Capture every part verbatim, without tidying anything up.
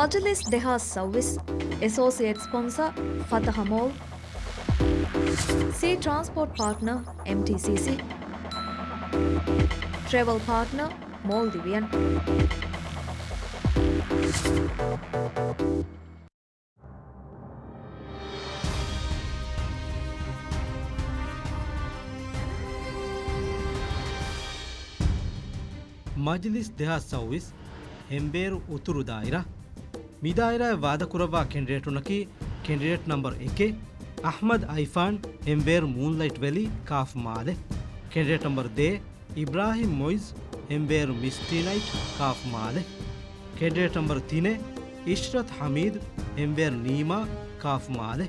މަޖިލިސް ދެހާސް ސައުވީސް، އެސޯސިއޭޓް ސްޕޮންސަރ، ފަތަހަ މޯލް، ސީ ޓްރާންސްޕޯޓް ޕާޓްނަރ، އެމްޓީސީސީ. ޓްރެވަލް ޕާޓްނަރ، މޯލްޑިވިއަން. މަޖިލިސް ދެހާސް ސައުވީސް، ހެންވޭރު އުތުރު ދާއިރާ. މި ދާއިރާއަށް ވާދަކުރައްވާ ކެނޑިޑޭޓުންނަކީ، ކެނޑިޑޭޓް ނަމްބަރު އެކެއް، އަޙްމަދު އައިފާން، ހެންވޭރު މޫންލައިޓް ވެލީ، ކާފް މާލެ. ކެނޑިޑޭޓް ނަމްބަރު ދޭއް، އިބްރާހިމް މޮއިޒް، ހެންވޭރު މިސްޓީ ނައިޓް، ކާފް މާލެ. ކެނޑިޑޭޓް ނަމްބަރު ތިނެއް، އިޝްރަތް ހަމީދު، ހެންވޭރު ނީމާ، ކާފް މާލެ.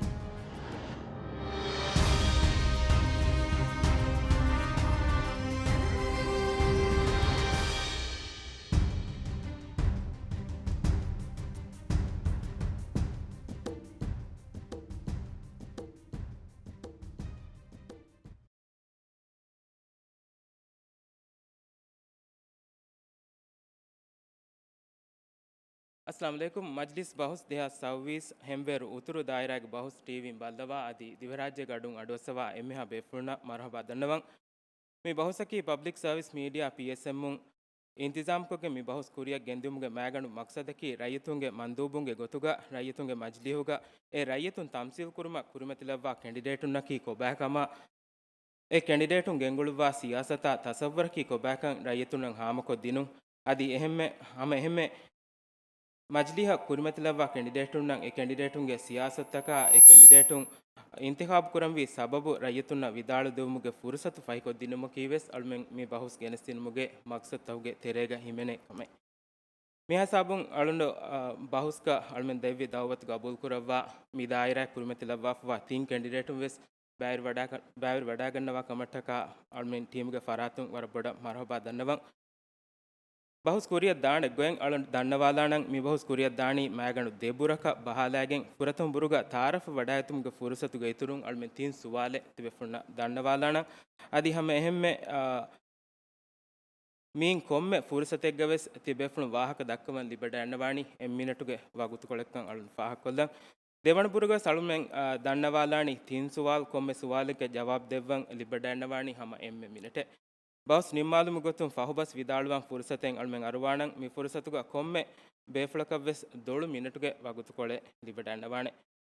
އައްސަލާމު ޢަލައިކުމް. މަޖްލިސް ބަހުސް ދެހާސް ސައުވީސް، ހެންވޭރު އުތުރު ދާއިރާގެ ބަހުސް ޓީވީން ބައްލަވާ އަދި ދިވެހިރާއްޖޭގެ އަޑުން އަޑުއައްސަވާ އެންމެހާ ބޭފުޅުންނަށް މަރުޙަބާ ދަންނަވަން. މި ބަހުސަކީ ޕަބްލިކް ސަރވިސް މީޑިއާ، ޕީއެސްއެމުން އިންތިޒާމްކޮށްގެން މި ބަހުސް ކުރިއަށް ގެންދިއުމުގެ މައިގަނޑު މަޤްޞަދަކީ، ރައްޔިތުންގެ މަންދޫބުންގެ ގޮތުގަ ރައްޔިތުންގެ މަޖިލީހުގަ އެ ރައްޔިތުން ތަމްސީލް ކުރުމަށް ކުރިމަތިލައްވާ ކެނޑިޑޭޓުންނަކީ ކޮބާކަމާ، އެ ކެނޑިޑޭޓުން ގެންގުޅުއްވާ ސިޔާސަތާ ތަޞައްވަރަކީ ކޮބާކަން ރައްޔިތުންނަށް ހާމަކޮށްދިނުން. އަދި އެހެންމެ، ހަމަ އެހެންމެ މަޖިލީހަށް ކުރިމަތިލައްވާ ކެނޑިޑޭޓުންނަށް އެ ކެނޑިޑޭޓުންގެ ސިޔާސަތުތަކާ، އެ ކެނޑިޑޭޓުން އިންތިޚާބު ކުރަންވީ ސަބަބު ރައްޔިތުންނަށް ވިދާޅުދެވުމުގެ ފުރުޞަތު ފަހިކޮށްދިނުމަކީވެސް އަޅުމެން މި ބަހުސް ގެނެސްދިނުމުގެ މަޤްޞަދުތަކުގެ ތެރޭގަ ހިމެނޭ ކަމެއް. މިހިސާބުން އަޅުގަނޑު، އާ، ބަހުސްގަ އަޅުމެން ދެއްވި ދަޢުވަތު ގަބޫލުކުރައްވާ މި ދާއިރާއަށް ކުރިމަތިލައްވާފައިވާ ތިން ކެނޑިޑޭޓުން ވެސް ބައިވެރިވަޑާގަ-، ބައިވެރިވަޑައިގަންނަވާ ކަމަށްޓަކާ އަޅުމެން ޓީމުގެ ފަރާތުން ވަރަށް ބޮޑަށް މަރުޙަބާ ދަންނަވަން. ބަހުސް ކުރިއަށް ދާނެ ގޮތް އަޅުން ދަންނަވާލާނަން. މި ބަހުސް ކުރިއަށް ދާނީ މައިގަނޑު ދެ ބުރަކަށް ބަހާލައިގެން ފުރަތަމަ ބުރުގަ ތަޢާރަފް ވަޑައިގަތުމުގެ ފުރުޞަތުގެ އިތުރުން އަޅުމެން ތިން ސުވާލެއް ތިބޭފުޅުންނަށް ދަންނަވާލާނަން. އަދި ހަމަ އެހެންމެ، އާ، މިއިން ކޮންމެ ފުރުޞަތެއްގަވެސް ތިބޭފުޅުން ވާހަކަ ދައްކަވަން ލިބިވަޑައިގަންނަވާނީ އެއް މިނެޓުގެ ވަގުތުކޮޅެއްކަން އަޅުން ފާހަގަކޮށްލަން. ދެވަނަ ބުރުގަވެސް އަޅުމެން، އާ، ދަންނަވާލާނީ ތިން ސުވާލު، ކޮންމެ ސުވާލެއްގެ ޖަވާބު ދެއްވަން ލިބިވަޑައިގަންނަވާނީ ހަމަ އެންމެ މިނެޓެއް. ބަހުސް ނިންމާލުމުގެ ގޮތުން ފަހުބަސް ވިދާޅުވާން ފުރުޞަތެއް އަޅުމެން އަރުވާނަން. މި ފުރުޞަތުގަ ކޮންމެ ބޭފުޅަކަށްވެސް ދޮޅު މިނެޓުގެ ވަގުތުކޮޅެއް ލިބިވަޑައިގަންނަވާނެ.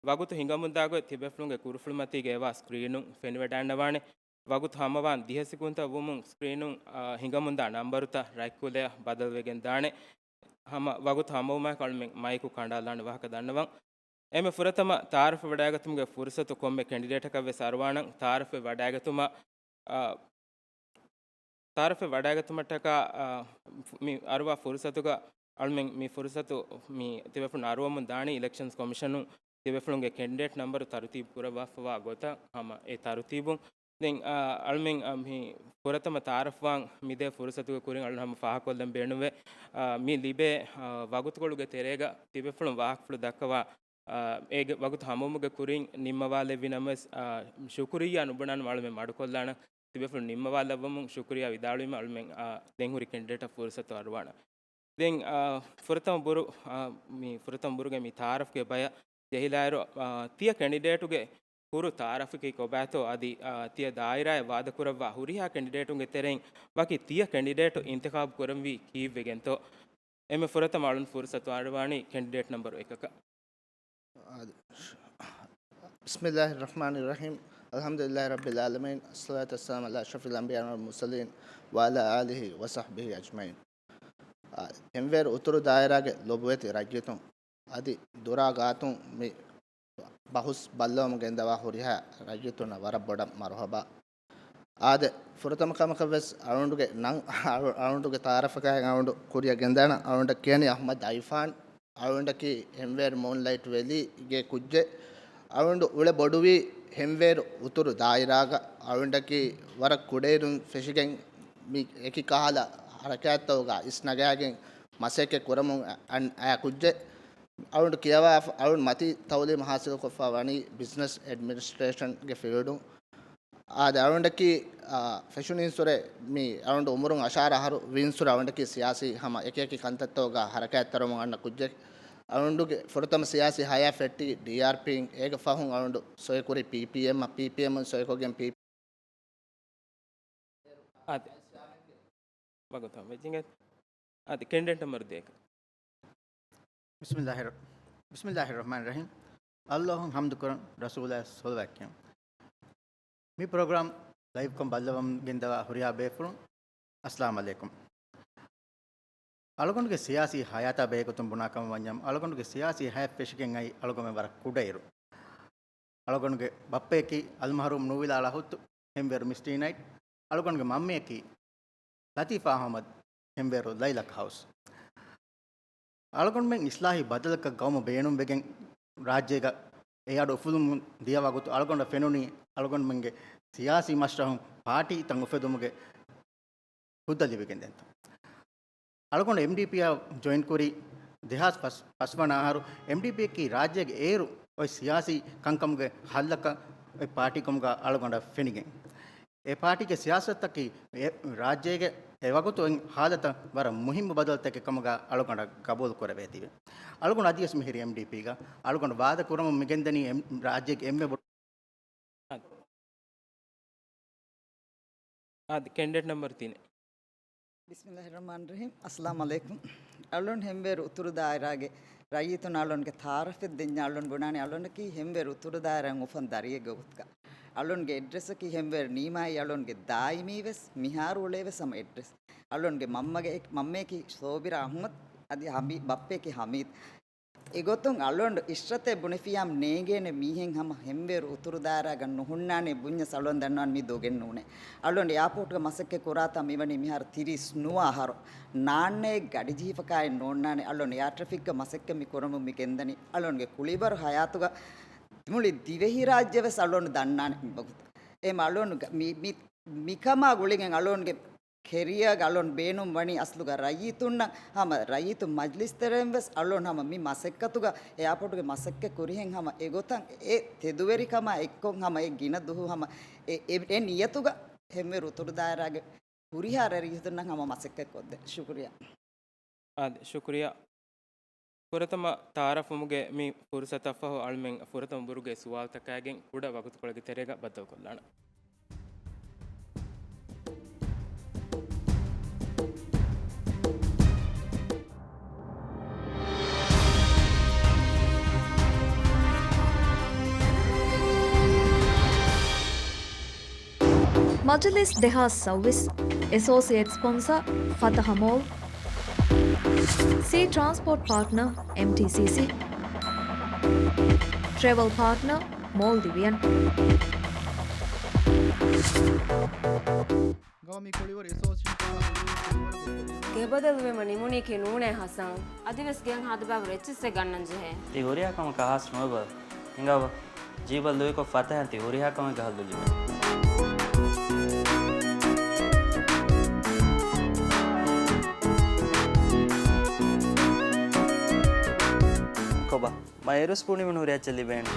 ވަގުތު ހިނގަމުންދާ ގޮތް ތިބޭފުޅުންގެ ކުރުފުޅުމަތީގަ އެވާ ސްކްރީނުން ފެނިވަޑައިގަންނަވާނެ. ވަގުތު ހަމަވާން ދިހަ ސެކުންތައް ވުމުން ސްކްރީނުން، އާ، ހިނގަމުންދާ ނަންބަރުތައް ރަތްކުލަޔަށް ބަދަލުވެގެން ދާނެ. ހަމަ ވަގުތު ހަމަވުމާއެކު އަޅުމެން މައިކު ކަނޑާލާނެ ވާހަކަ ދަންނަވަން. އެންމެ ފުރަތަމަ ތަޢާރަފް ވަޑައިގަތުމުގެ ފުރުޞަތު ކޮންމެ ކެނޑިޑޭޓަކަށް ވެސް އަރުވާނަން. ތަޢާރަފް ވަޑައިގަތުމަށް، އާ، ތަޢާރަފް ވަޑައިގަތުމަށްޓަކާ، އާ، މި އަރުވާ ފުރުޞަތުގަ އަޅުމެން މި ފުރުޞަތު މި ތިބޭފުޅުން އަރުވަމުން ދާނީ އިލެކްޝަންސް ކޮމިޝަނުން ތިބޭފުޅުންގެ ކެނޑިޑޭޓް ނަންބަރު ތަރުތީބު ކުރައްވާފައިވާ ގޮތަށް ހަމަ އެ ތަރުތީބުން. ދެން، އާ، އަޅުމެން، އާ، މި ފުރަތަމަ ތަޢާރަފްވާން މިދޭ ފުރުޞަތުގެ ކުރިން އަޅުން ހަމަ ފާހަގަކޮށްލަން ބޭނުންވޭ. އާ، މި ލިބޭ، އާ، ވަގުތުކޮޅުގެ ތެރޭގަ ތިބޭފުޅުން ވާހަކަފުޅު ދައްކަވާ، އާ، އޭގެ ވަގުތު ހަމަވުމުގެ ކުރިން ނިންމަވާލެއްވި ނަމަވެސް، އާ، ޝުކުރިއްޔާ ނުބުނާނަމަ އަޅުމެން މަޑުކޮށްލާނަން. ތިބޭފުޅުން ނިންމަވާލައްވަމުން ޝުކުރިއްޔާ ވިދާޅުވީމަ އަޅުމެން، އާ، ދެން ހުރި ކެނޑިޑޭޓަށް ފުރުޞަތު އަރުވާނަން. ދެން، އާ، ފުރަތަމަ ބުރު، އާ، މި ފުރަތަމަ ބުރުގެ މި ތަޢާރަފްގެ ބަޔަށް ޖެހިލާއިރު، އާ، ތިޔަ ކެނޑިޑޭޓުގެ ކުރު ތަޢާރަފަކީ ކޮބާތޯ އަދި، އާ، ތިޔަ ދާއިރާއަށް ވާދަކުރައްވާ ހުރިހާ ކެނޑިޑޭޓުންގެ ތެރެއިން ވަކި ތިޔަ ކެނޑިޑޭޓު އިންތިޚާބު ކުރަންވީ ކީއްވެގެންތޯ؟ އެންމެ ފުރަތަމަ އަޅުން ފުރުޞަތު އަރުވާނީ ކެނޑިޑޭޓް ނަންބަރު އެކަކަށް. އާދެ. بسم الله الرحمن الرحيم. الحمد لله رب العالمين. الصلاة والسلام على أشرف الأنبياء والمرسلين وعلى آله وصحبه أجمعين. އާ، ހެންވޭރު އުތުރު ދާއިރާގެ ލޮބުވެތި ރައްޔިތުން އަދި ދުރާ ގާތުން މި ބަހުސް ބައްލަވަމުން ގެންދަވާ ހުރިހާ ރައްޔިތުންނަށް ވަރަށް ބޮޑަށް މަރުޙަބާ. އާދެ، ފުރަތަމަ ކަމަކަށް ވެސް އަޅުގަނޑުގެ ނަން، އަޅު، އަޅުގަނޑުގެ ތަޢާރަފަކާއި އަޅުގަނޑު ކުރިއަށް ގެންދާނަން. އަޅުގަނޑަށް ކިޔަނީ އަޙްމަދު އައިފާން. އަޅުގަނޑަކީ ހެންވޭރު މޫންލައިޓް ވެލީގެ ކުއްޖެއް. އަޅުގަނޑު އުޅެ ބޮޑުވީ ހެންވޭރު އުތުރު ދާއިރާގަ. އަޅުގަނޑަކީ ވަރަށް ކުޑައިރުން ފެށިގެން މި އެކި ކަހަލަ ހަރަކާތްތަކުގަ އިސްނަގާގެން މަސައްކަތް ކުރަމުން އަން އައި ކުއްޖެއް. އަޅުގަނޑު ކިޔަވާ، އަޅުގަނޑު މަތީ ތައުލީމު ހާސިލުކޮށްފަ ވަނީ ބިޒްނަސް އެޑްމިނިސްޓްރޭޝަންގެ ފީލްޑުން. އާދެ، އަޅުގަނޑަކީ، އާ، ފެށުނީންސުރެ މި އަޅުގަނޑު އުމުރުން އަށާރަ އަހަރު ވީންސުރެ އަޅުގަނޑަކީ ސިޔާސީ ހަމަ އެކިއެކި ކަންތައްތަކުގަ ހަރަކާތްތެރިވަމުން އަންނަ ކުއްޖެއް. އަޅުގަނޑުގެ ފުރަތަމަ ސިޔާސީ ހަޔާތް ފެއްޓީ ޑީއާރްޕީން. އޭގެ ފަހުން އަޅުގަނޑު ސޮއި ކުރީ ޕީޕީއެމް، ޕީޕީއެމް ސޮއިކޮށްގެން ޕީ. އާދެ. ވަގުތު ހަމަ ވެއްޖިނގޭ. އާދެ، ކެންޑިޑޭޓް ނަމްބަރު ދޭކަ. ބިސްމިއްލާހި ރަ-، ބިސްމިއްލާހި ރަޙްމާނި ރަޙީމް. ﷲ އަށް ޙަމްދު ކުރަން، ރަސޫލާ ޞަލަވާތް ކިޔަން. މި ޕްރޮގްރާމް ލައިވްކޮށް ބައްލަވަމުން ގެންދަވާ ހުރިހާ ބޭފުޅުން، އައްސަލާމް ޢަލައިކުމް. އަޅުގަނޑުގެ ސިޔާސީ ހަޔާތާ ބެހޭގޮތުން ބުނާކަމަށް ވަންޏާ، އަޅުގަނޑުގެ ސިޔާސީ ހަޔާތް ފެށިގެން އައި އަޅުގަމެން ވަރަށް ކުޑައިރު. އަޅުގަނޑުގެ ބައްޕަޔަކީ އަލްމަޙްރޫމް ނޫވިލާ ޅަހުއްތު ހެންވޭރު މިސްޓީ ނައިޓް. އަޅުގަނޑުގެ މަންމަޔަކީ ލަތީފާ އަޙްމަދު ހެންވޭރު ލައިލަކް ހައުސް. އަޅުގަނޑުމެން އިސްލާހީ ބަދަލަކަށް ގައުމު ބޭނުންވެގެން ރާއްޖޭގަ އެ އަޑު އުފުލުމުން ދިޔަ ވަގުތު އަޅުގަނޑަށް ފެނުނީ އަޅުގަނޑުމެންގެ ސިޔާސީ މަސްރަހުން ޕާޓީތައް އުފެދުމުގެ ހުއްދަ ލިބިގެންދެންތަ. އަޅުގަނޑު އެމްޑީޕީއާ ޖޮއިން ކުރީ ދެހާސް ފަސް، ފަސް ވަނަ އަހަރު. އެމްޑީޕީއަކީ ރާއްޖޭގެ އޭރު އޮތް ސިޔާސީ ކަންކަމުގެ ހައްލަކަށް އޮތް ޕާޓީކަމުގަ އަޅުގަނޑަށް ފެނިގެން. އެ ޕާޓީގެ ސިޔާސަތަކީ އެ ރާއްޖޭގެ އެ ވަގުތު އޮތް ހާލަތަށް ވަރަށް މުހިއްމު ބަދަލުތަކެއް ކަމުގަ އަޅުގަނޑަށް ގަބޫލު ކުރެވޭތީވެ. އަޅުގަނޑު އަދިވެސް މިހިރީ އެމްޑީޕީގަ. އަޅުގަނޑު ވާދަ ކުރަމުން މިގެންދަނީ އެމް-، ރާއްޖޭގެ އެންމެ ބޮޑު އާދެ. އާދެ، ކެންޑިޑޭޓް ނަމްބަރު ތިނެއް. ބިސްމިއްލާހި ރަޙްމާނި ރަޙީމް. އައްސަލާމް ޢަލައިކުމް. އަޅުން ހެންވޭރު އުތުރު ދާއިރާގެ ރައްޔިތުން އަޅުންގެ ތާރަފެއް ދެންޏާ އަޅުން ބުނާނެ އަޅުންނަކީ ހެންވޭރު އުތުރު ދާއިރާއިން އުފަން ދަރިއެއްގެ ގޮތުގަ. އަޅުންގެ އެޑްރެސަކީ ހެންވޭރު ނީމާއި އަޅުންގެ ދާއިމީ ވެސް މިހާރު އުޅޭ ވެސް ހަމަ އެޑްރެސް. އަޅުންގެ މަންމަގެ އެ-، މަންމަޔަކީ ސޯބިރާ އަޙްމަދު އަދި ހަމީ-، ބައްޕަޔަކީ ހަމީދު. އެގޮތުން އަޅުން އިޝްރަތެއް ބުނެފިޔާމް ނޭނގޭނެ މީހެއް ހަމަ ހެންވޭރު އުތުރު ދާއިރާގަ ނުހުންނާނެ ބުންޏަސް އަޅުން ދަންނަވަން މި ދޮގެއް ނޫނޭ. އަޅުން އެއާޕޯޓްގަ މަސައްކަތް ކުރާތާ މިވަނީ މިހާރު ތިރީސް ނުވަ އަހަރު. ނާންނައެއް ގަޑި ޖެހިފަކާއެއް ނޯންނާނެ. އަޅުން އެއާ ޓްރެފިކްގަ މަސައްކަތް މި ކުރަމުން މި ގެންދަނީ. އަޅުންގެ ކުޅިވަރު ހަޔާތުގަ މުޅި ދިވެހިރާއްޖެ ވެސް އަޅުން ދަންނާނެ މި ވަގުތު. އެހެން އަޅުން މި، މި، މިކަމާ ގުޅިގެން އަޅުންގެ ކެރިއާގަ އަޅުން ބޭނުން ވަނީ އަސްލުގަ ރައްޔިތުންނަށް ހަމަ ރައްޔިތު މަޖްލިސް ތެރެއިން ވެސް އަޅުން ހަމަ މި މަސައްކަތުގަ އެއާޕޯޓުގެ މަސައްކަތް ކުރިހެން ހަމަ އެގޮތަށް އެ ތެދުވެރިކަމާ އެއްކޮށް ހަމަ އެ ގިނަ ދުހު ހަމަ އެ، އެ، އެ ނިޔަތުގަ ހެންވޭރު އުތުރު ދާއިރާގެ ހުރިހާ ރައްޔިތުންނަށް ހަމަ މަސައްކަތް ކޮށްދޭ. ޝުކުރިއްޔާ. އާދެ، ޝުކުރިއްޔާ. ފުރަތަމަ ތައާރަފްވުމުގެ މި ފުރުސަތަށްފަހު އަޅުމެން ފުރަތަމަ ބުރުގެ ސުވާލުތަކާގެން ކުޑަ ވަގުތުކޮޅެއްގެ ތެރޭގަ ބައްދަލުކޮށްލާނަން. މަޖިލިސް ދެހާސް ސައުވީސް، އެސޯސިއޭޓް ސްޕޮންސަ ފަތަހަ މޯލް، ސީ ޓްރާންސްޕޯޓް ޕާޓްނަ އެމްޓީސީސީ، ޓްރެވެލް ޕާޓްނަ މޯލްޑިވިއަން. ގައުމީ ކުޅިވަރު އެސޯސިއޭޝަން ގެ ބަދަލުވީމަ ނިމުނީކީ ނޫނޭ ހަސަން. އަދިވެސް ގެއަށް ހާދަ ބައިވަރު އެއްޗިއްސެއް ގަންނަން ޖެހޭ. ތި ހުރިހާ ކަމަކާ ހާސް ނުވެބަ. ހިނގާބަ. ޖީބަށް ލުއިކޮށް ފަތަހަން ތި ހުރިހާ ކަމެއްގަ ހައްލު ލިބޭ. ކޮބާ؟ މަ އޭރުސް ބުނިމުން ހުރި އެއްޗެއް ލިބޭނެ.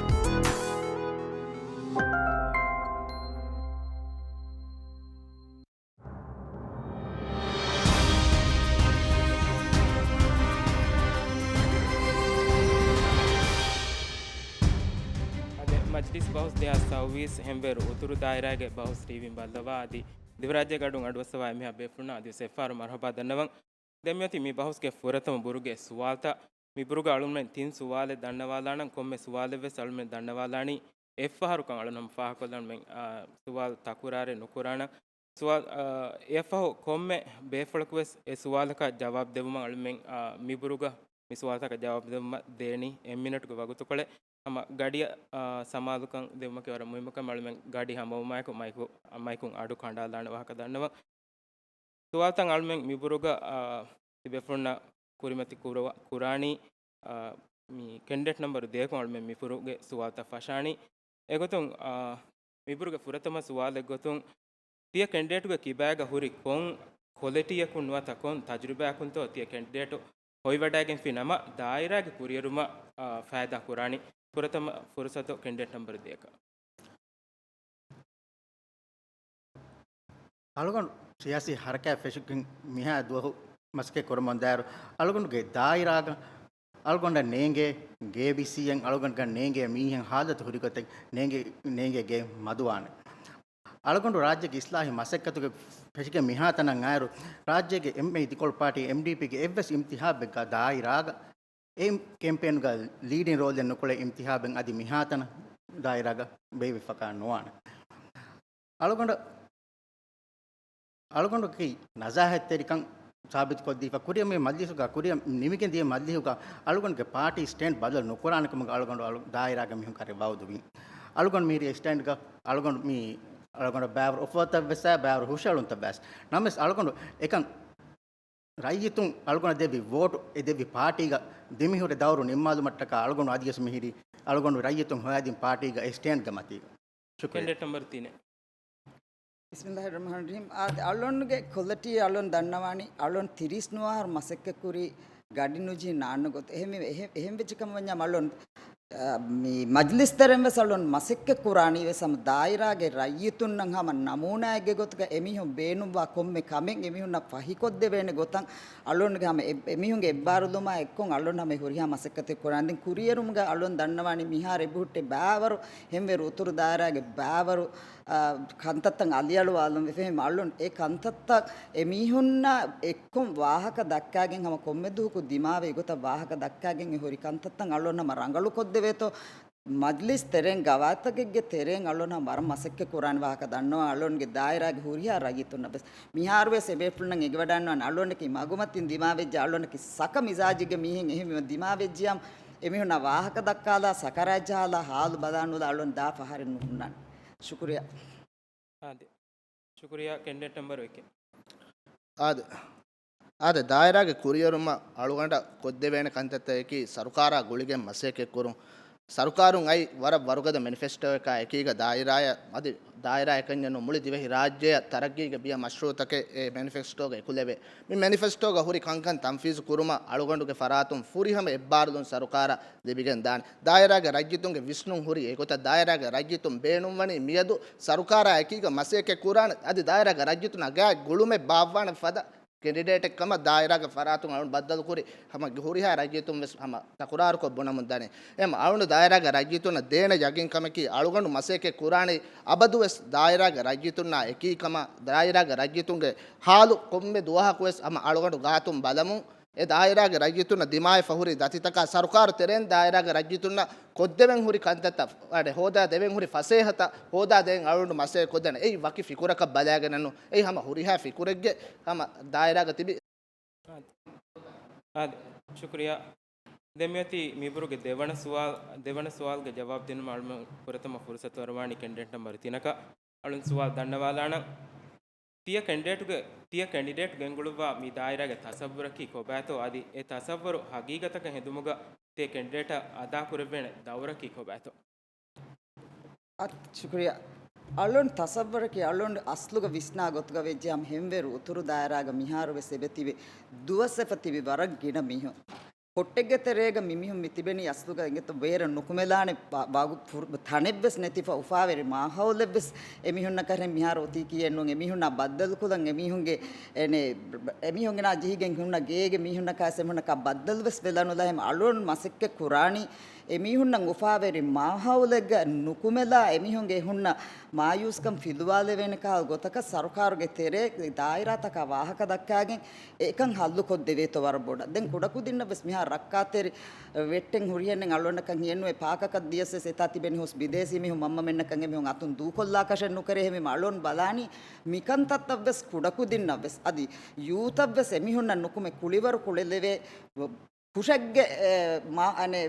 އަދި މަޖިލިސް ބަހުސް ދެހާސް ސައުވީސް ހެންވޭރު އުތުރު ދާއިރާގެ ބަހުސް ޓީވީން ބައްލަވާ އަދި ދިވެހިރާއްޖޭގެ އަޑުން އަޑުއައްސަވާ އެންމެހާ ބޭފުޅުންނަށް އަދިވެސް އެއްފަހަރު މަރުހަބާ ދަންނަވަން. ދެން މިއޮތީ މި ބަހުސްގެ ފުރަތަމަ ބުރުގެ ސުވާލުތައް. މި ބުރުގަ އަޅުމެން ތިން ސުވާލެއް ދަންނަވާލާނަން. ކޮންމެ ސުވާލެއް ވެސް އަޅުމެން ދަންނަވާލާނީ އެއްފަހަރުކަން އަޅުން ހަމަ ފާހަގަކޮށްލަން މެން، އާ، ސުވާލު ތަކުރާރެއް ނުކުރާނަން. ސުވާލު، އާ، އެއަށްފަހު ކޮންމެ ބޭފުޅަކު ވެސް އެ ސުވާލަކަށް ޖަވާބު ދެވުމަށް އަޅުމެން، އާ، މި ބުރުގަ މި ސުވާލުތަކަށް ޖަވާބު ދެވުމަށް ދޭނީ އެއް މިނެޓުގެ ވަގުތުކޮޅެއް. ހަމަ ގަޑިއަށް، އާ، ސަމާލުކަން ދެވުމަކީ ވަރަށް މުހިއްމު ކަމެއް. އަޅުމެން ގަޑި ހަމަވުމާއެކު މައިކު، މައިކުން އަޑު ކަނޑާލާނެ ވާހަކަ ދަންނަވަން. ސުވާލުތައް އަޅުމެން މި ބުރުގަ، އާ، ތިބޭފުޅުންނަށް ކުރިމަތި ކުރަވަ-، ކުރާނީ، އާ، މި ކެންޑިޑޭޓް ނަމްބަރު ދޭކުން އަޅުމެން މި ބުރުގެ ސުވާލުތައް ފަށާނީ. އެގޮތުން، އާ، މި ބުރުގެ ފުރަތަމަ ސުވާލެއް ގޮތުން، ތިޔަ ކެންޑިޑޭޓުގެ ކިބާގަ ހުރި ކޮން ކޮލެޓީއަކުން ނުވަތަ ކޮން ތަޖުރިބާއަކުންތޯ ތިޔަ ކެންޑިޑޭޓު ހޮވިވަޑައިގެންފި ނަމަ، ދާއިރާގެ ކުރިއެރުމަށް، އާ، ފައިދާ ކުރާނީ؟ ފުރަތަމަ ފުރުސަތު ކެންޑިޑޭޓް ނަމްބަރު ދޭކަށް. އަޅުގަނޑު ސިޔާސީ ހަރަކާތް ފެށިގެން މިހާ ދުވަހު މަސައްކަތް ކުރަމުން ދާއިރު، އަޅުގަނޑުގެ ދާއިރާގަ އަޅުގަނޑަށް ނޭނގޭ ގޭބިސީއެއް، އަޅުގަނޑަށް ނޭނގޭ މީހެއް، ހާލަތު ހުރިގޮތެއް ނޭނގޭ، ނޭނގޭ ގޭ މަދުވާނެ. އަޅުގަނޑު ރާއްޖޭގެ އިސްލާހީ މަސައްކަތުގެ ފެށިގެން މިހާތަނަށް އައިރު، ރާއްޖޭގެ އެންމެ ދިކޮޅު ޕާޓީ އެމްޑީޕީގެ އެއްވެސް އިންތިހާބެއްގަ ދާއިރާގަ އެ ކެމްޕޭންގަ ލީޑިން ރޯލެއް ނުކުޅޭ އިންތިހާބެއް އަދި މިހާތަނަށް ދާއިރާގަ ބޭއްވިފަކާ ނުވާނެ. އަޅުގަނޑަށް، އަޅުގަނޑަކީ ނަޒާހަތްތެރިކަން ސާބިތުކޮށްދީފަ ކުރިއަށް މި މަޖްލިސުގަ، ކުރިއަށް ނިމިގެން ދިޔަ މަޖްލިހުގަ އަޅުގަނޑުގެ ޕާޓީ ސްޓޭންޑް ބަދަލު ނުކުރާނެ ކަމުގަ އަޅުގަނޑު، އަޅު-، ދާއިރާގެ މީހުން ކަރެއް ވައުދުވި. އަޅުގަނޑު މިހިރީ ސްޓޭންޑްގަ އަޅުގަނޑު މި، އަޅުގަނޑަށް ބައިވަރު އުފަތަށްވެސް އާ، ބައިވަރު ހުށައަޅުންތައްވެސް. ނަމަވެސް އަޅުގަނޑު އެކަން ރައްޔިތުން އަޅުގަނޑަށް ދެއްވި ވޯޓު، އެ ދެއްވި ޕާޓީގަ ދެމިހުރި ދައުރު ނިންމާލުމަށްޓަކާ އަޅުގަނޑު އަދިވެސް މިހިރީ އަޅުގަނޑު ރައްޔިތުން ހޮޔާދިން ޕާޓީގަ އެ ސްޓޭންޑްގެ މަތީގަ. ޝުކުރިއްޔާ. ކެންޑިޑޭޓް ނަމްބަރު ތިނެއް. ބިސްމިއްލާހިއްރަޙްމާނިއްރަޙީމް. އާދެ، އަޅުގަނޑުގެ ކޮލިޓީ އަޅުގަނޑު ދަންނަވާނީ، އަޅުގަނޑު ތިރީސް ނުވަ އަހަރު މަސައްކަތްކުރީ ގަޑި ނުޖެހި ނާންނަ ގޮތަށް. އެހެން، އެހެން، އެހެން ވެއްޖެ ކަމަށް ވަންޏާ އަޅުގަނޑު އާ، މި މަޖްލިސް ތެރެއިން ވެސް އަޅުން މަސައްކަތް ކުރާނީ ވެސް ހަމަ ދާއިރާގެ ރައްޔިތުންނަށް ހަމަ ނަމޫނާއެއްގެ ގޮތުގަ އެމީހުން ބޭނުންވާ ކޮންމެ ކަމެއް އެމީހުންނަށް ފަހިކޮށްދެވޭނެ ގޮތަށް އަޅުންގެ ހަމަ އެ-، އެމީހުންގެ އެއްބާރުލުމާ އެއްކޮށް އަޅުން ހަމަ ހުރިހާ މަސައްކަތެއް ކުރާނީ. ދެން ކުރިއެރުމުގަ އަޅުން ދަންނަވާނީ މިހާރު އެބަހުއްޓި ބައިވަރު ހެންވޭރު އުތުރު ދާއިރާގެ ބައިވަރު، އާ، ކަންތައްތައް އަލިއަޅުވާލުން ވެފަ އެހެން އަޅުން އެ ކަންތައްތައް އެމީހުންނާ އެއްކޮށް ވާހަކަ ދައްކާގެން ހަމަ ކޮންމެ ދުވަހަކު ދިމާވޭ ގޮތަށް ވާހަކަ ދައްކާގެން އެ ހުރި ކަންތައްތައް އަޅުން ހަމަ ރަނގަޅު ކޮށްދެވޭތޯ. މަޖްލިސް ތެރެއިން ގަވާއިދުތަކެއްގެ ތެރެއިން އަޅުން ހަމަ ވަރަށް މަސައްކަތް ކުރާނެ ވާހަކަ ދަންނަވާ އަޅުންގެ ދާއިރާގެ ހުރިހާ ރައްޔިތުންނަށް ވެސް. މިހާރު ވެސް އެބޭފުޅުންނަށް އެނގިވަޑައިންނަވާނެ އަޅުންނަކީ މަގުމަތިން ދިމާވެއްޖެ އަޅުންނަކީ ސަކަ މިޒާޖެއްގެ މީހެއް އެހެންވީމަ ދިމާވެއްޖިޔާ އެމީހުންނާ ވާހަކަ ދައްކާލާ ސަކަރާތް ޖަހާލާ ހާލު ބަލާނުލާ އަޅުން ދާ ފަހަރެއް ނުހުންނާނެ. ޝުކުރިއްޔާ. އާދެ. ޝުކުރިއްޔާ. ކެންޑިޑޭޓް ނަމްބަރު އެކެއް. އާދެ. އާދެ، ދާއިރާގެ ކުރިއެރުމަށް އަޅުގަނޑަށް ކޮށްދެވޭނެ ކަންތައްތަކަކީ ސަރުކާރާ ގުޅިގެން މަސައްކަތް ކުރުން. ސަރުކާރުން އައި ވަރަށް ވަރުގަދަ މެނިފެސްޓޯއަކާ އެކީގަ ދާއިރާއަށް، އަދި ދާއިރާއަކަށް ނޫން މުޅި ދިވެހި ރާއްޖެއަށް ތަރައްގީގެ ބިޔަ މަޝްރޫއުތަކެއް އެ މެނިފެސްޓޯގަ އެކުލެވޭ. މި މެނިފެސްޓޯގަ ހުރި ކަންކަން ތަންފީޒު ކުރުމަށް އަޅުގަނޑުގެ ފަރާތުން ފުރިހަމަ އެއްބާރުލުން ސަރުކާރަށް ލިބިގެން ދާނެ. ދާއިރާގެ ރައްޔިތުންގެ ވިސްނުން ހުރީ އެގޮތަށް، ދާއިރާގެ ރައްޔިތުން ބޭނުންވަނީ މިއަދު ސަރުކާރާ އެކީގަ މަސައްކަތް ކުރާނެ، އަދި ދާއިރާގެ ރައްޔިތުންނަށް ގާތް ގުޅުމެއް ބާއްވާނެ ފަދަ ކެންޑިޑޭޓެއް ކަމަށް ދާއިރާގެ ފަރާތުން އަޅުން ބައްދަލުކުރި ހަމަ ހުރިހާ ރައްޔިތުން ވެސް ހަމަ ތަކުރާރުކޮށް ބުނަމުން ދަނީ. އެހެން އަޅުން ދާއިރާގެ ރައްޔިތުންނަށް ދޭނެ ޔަގީން ކަމަކީ އަޅުގަނޑު މަސައްކަތް ކުރާނީ އަބަދުވެސް ދާއިރާގެ ރައްޔިތުންނާ އެކީ ކަމަށް، ދާއިރާގެ ރައްޔިތުންގެ ހާލު ކޮންމެ ދުވަހަކުވެސް ހަމަ އަޅުގަނޑު ގާތުން ބަލަމުން. އެ ދާއިރާގެ ރައްޔިތުންނަށް ދިމާވެފަ ހުރި ދަތިތަކާ ސަރުކާރު ތެރެއިން ދާއިރާގެ ރައްޔިތުންނަށް ކޮށްދެވެން ހުރި ކަންތައްތައް، އަނެއް ހޯދާ ދެވެން ހުރި ފަސޭހަތައް ހޯދާ ދޭން އަޅުގަނޑު މަސައްކަތް ކޮށްދޭނެ. އެއީ ވަކި ފިކުރަކަށް ބަލާގެނެއް ނޫން. އެއީ ހަމަ ހުރިހާ ފިކުރެއްގެ ހަމަ ދާއިރާގަ ތިބި. އާދެ. އާދެ. ޝުކުރިއްޔާ. ދެން މިއޮތީ މިބުރުގެ ދެވަނަ ސުވާލު، ދެވަނަ ސުވާލުގެ ޖަވާބު ދިނުމަށް އަޅުގަނޑު ފުރަތަމަ ފުރުސަތު އަރުވާނީ ކެންޑިޑޭޓް ނަމްބަރު ތިނަކަށް. އަޅުން ސުވާލު ދަންނަވާލާނަން. ތިޔަ ކެންޑިޑޭޓުގެ، ތިޔަ ކެންޑިޑޭޓް ގެންގުޅުއްވާ މި ދާއިރާގެ ތަސައްވުރަކީ ކޮބާތޯ؟ އަދި އެ ތަސައްވުރު ހަގީގަތަކަށް ހެދުމުގަ ތިޔަ ކެންޑިޑޭޓަށް އަދާކުރެއްވޭނެ ދައުރަކީ ކޮބާތޯ؟ އަ، ޝުކުރިއްޔާ. އަޅުން ތަސައްވަރަކީ އަޅުން އަސްލުގަ ވިސްނާ ގޮތުގަ ވެއްޖެ ހަމަ ހެންވޭރު އުތުރު ދާއިރާގަ މިހާރު ވެސް އެބަތިބި ދުވަސްވެފަ ތިބި ވަރަށް ގިނަ މީހުން. ކޮއްޓެއްގެ ތެރޭގަ މި މީހުން މި ތިބެނީ އަސްލުގަ އިނގޭތޯ ބޭރަށް ނުކުމެލާނެ ވަ-، ވަގު-، ފުރ-، ތަނެއްވެސް ނެތިފަ އުފާވެރި މާހައުލެއްވެސް އެމީހުންނަށް ކަހަލަ މިހާރު އޮތީކީއެއް ނޫން. އެމީހުންނާ ބައްދަލުކުލަން އެމީހުންގެ އެނެ، އެމީހުން ގެނާ ޖެހިގެން ހުންނަ ގޭގެ މީހުންނަކާ އެމީހުންނަކާ ބައްދަލުވެސް ވެލަނުލާ ހަމަ އަޅުން މަސައްކަތް ކުރާނީ އެމީހުންނަށް އުފާވެރި މާހައުލެއްގަ ނުކުމެލާ، އެމީހުންގެ ހުންނަ މާޔޫސްކަން ފިލުވާލެވޭނެ ކަހަލަ ގޮތަކަށް ސަރުކާރުގެ ތެރޭ ދާއިރާތަކާ ވާހަކަ ދައްކާގެން އެކަން ހައްލު ކޮށްދެވޭތޯ ވަރަށް ބޮޑަށް. ދެން ކުޑަކުދިންނަށް ވެސް މިހާރު ރައްކާތެރި ވެއްޓެން ހުރިހެން އަޅުގަނޑަކަށް ހިޔެއްނުވޭ. ޕާކަކަށް ދިޔަސް ވެސް އެތާ ތިބެނީ ހުސް ބިދޭސީ މީހުން މަންމަމެންނަކަށް އެމީހުން އަތުން ދޫކޮށްލާކަށެއް ނުކެރޭ. އެހެންވީމަ އަޅުން ބަލާނީ މިކަންތައްތައްވެސް ކުޑަކުދިންނަށްވެސް އަދި ޔޫތަށްވެސް އެމީހުންނަށް ނުކުމެ ކުޅިވަރު ކުޅެލެވޭ ކުށެއްގެ، އެ، މާ-، އަނެ،